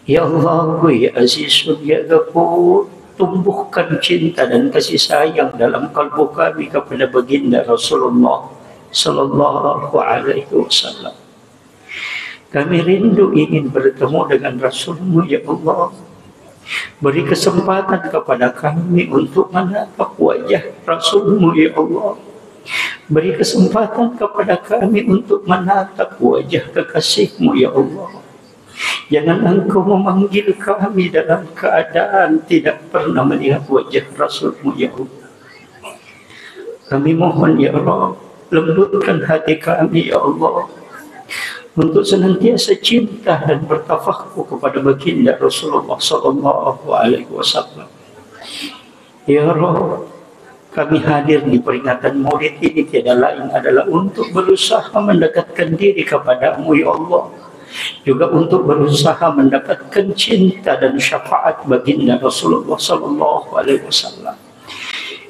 Ya Allah, ya Azizun, ya Ghafur, tumbuhkan cinta dan kasih sayang dalam kalbu kami kepada Baginda Rasulullah sallallahu alaihi wasallam. Kami rindu ingin bertemu dengan Rasulmu, ya Allah. Beri kesempatan kepada kami untuk menatap wajah Rasulmu, ya Allah. Beri kesempatan kepada kami untuk menatap wajah kekasihmu, ya Allah. Jangan Engkau memanggil kami dalam keadaan tidak pernah melihat wajah Rasulmu, ya Allah. Kami mohon, ya Rabb, lembutkan hati kami, ya Allah, untuk senantiasa cinta dan bertafahkur kepada Baginda Rasulullah sallallahu alaihi wasallam. Ya Rabb, kami hadir di peringatan Maulid ini tiada lain adalah untuk berusaha mendekatkan diri kepadamu, ya Allah. Juga untuk berusaha mendapatkan cinta dan syafaat Baginda Rasulullah sallallahu alaihi wasallam.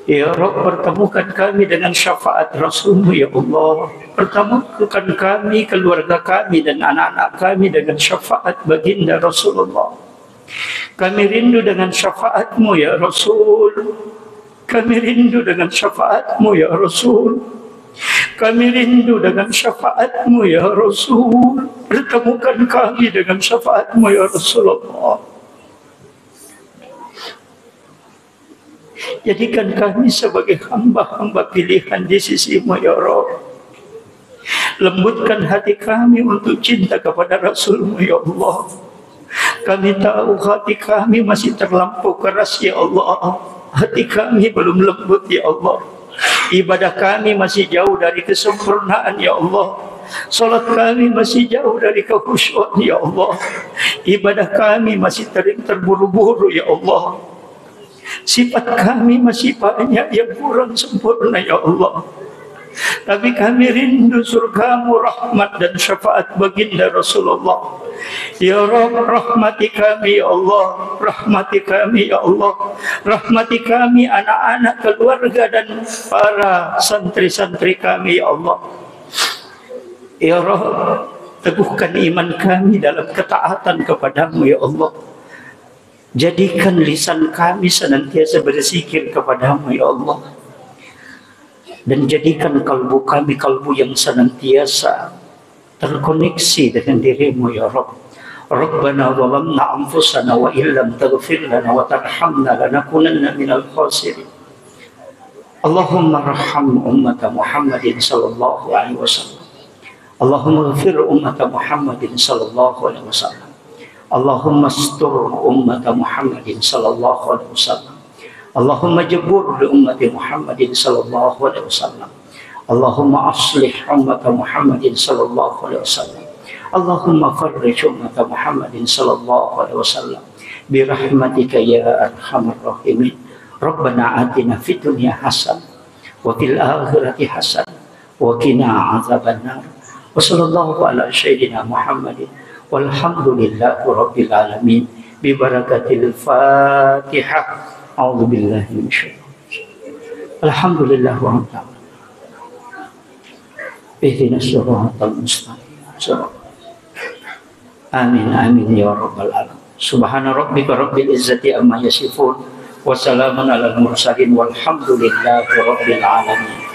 Ya Rabb, pertemukan kami dengan syafaat Rasulmu, ya Allah. Pertemukan kami, keluarga kami, dan anak-anak kami dengan syafaat Baginda Rasulullah. Kami rindu dengan syafaatmu, ya Rasul. Kami rindu dengan syafaatmu, ya Rasul. Kami rindu dengan syafaatmu, ya Rasul. Pertemukan kami dengan syafaatmu, ya Rasulullah. Jadikan kami sebagai hamba-hamba pilihan di sisimu, ya Rabb. Lembutkan hati kami untuk cinta kepada Rasulmu, ya Allah. Kami tahu hati kami masih terlampau keras, ya Allah. Hati kami belum lembut, ya Allah. Ibadah kami masih jauh dari kesempurnaan, ya Allah. Salat kami masih jauh dari kekhusyuan, ya Allah. Ibadah kami masih ter-, terburu-buru, ya Allah. Sifat kami masih banyak yang kurang sempurna, ya Allah. Tapi kami rindu surgamu, rahmat dan syafaat baginda Rasulullah. Ya Rabb, rahmati kami, ya Allah. Rahmati kami, ya Allah. Rahmati kami, anak-anak, keluarga, dan para santri-santri kami, ya Allah. Ya Rabb, teguhkan iman kami dalam ketaatan kepadamu, ya Allah. Jadikan lisan kami senantiasa berzikir kepadamu, ya Allah. Dan jadikan kalbu kami kalbu yang senantiasa terkoneksi dengan dirimu, ya Rabb. Rabbana zalamna anfusana wa illam taghfir lana wa tarhamna lanakunanna minal khasirin. Allahumma rahham ummata Muhammadin sallallahu alaihi wasallam. Allahumma ghfir ummata Muhammadin sallallahu alaihi wasallam. Allahumma astur ummata Muhammadin sallallahu alaihi wasallam. Allahumma jabur li ummati Muhammadin sallallahu alaihi wasallam. Allahumma aslih ummata Muhammadin sallallahu alaihi wasallam. Allahumma farrij ummata Muhammadin sallallahu alaihi wasallam. Birahmatika ya arhamar rahimin. Rabbana atina fid dunya hasanah wa fil akhirati hasanah wa qina adzabannar. Wa sallallahu ala sayyidina Muhammadin walhamdulillahi rabbil alamin. Bi barakatil Fatihah. A'udzu billahi minasyaitonir rajim. Alhamdulillahi rabbil alamin. Ihdinas siratal mustaqim. Amin, amin, ya rabbal alamin. Subhana rabbika rabbil izzati amma yasifun. Wa salamun alal mursalin walhamdulillahi rabbil alamin.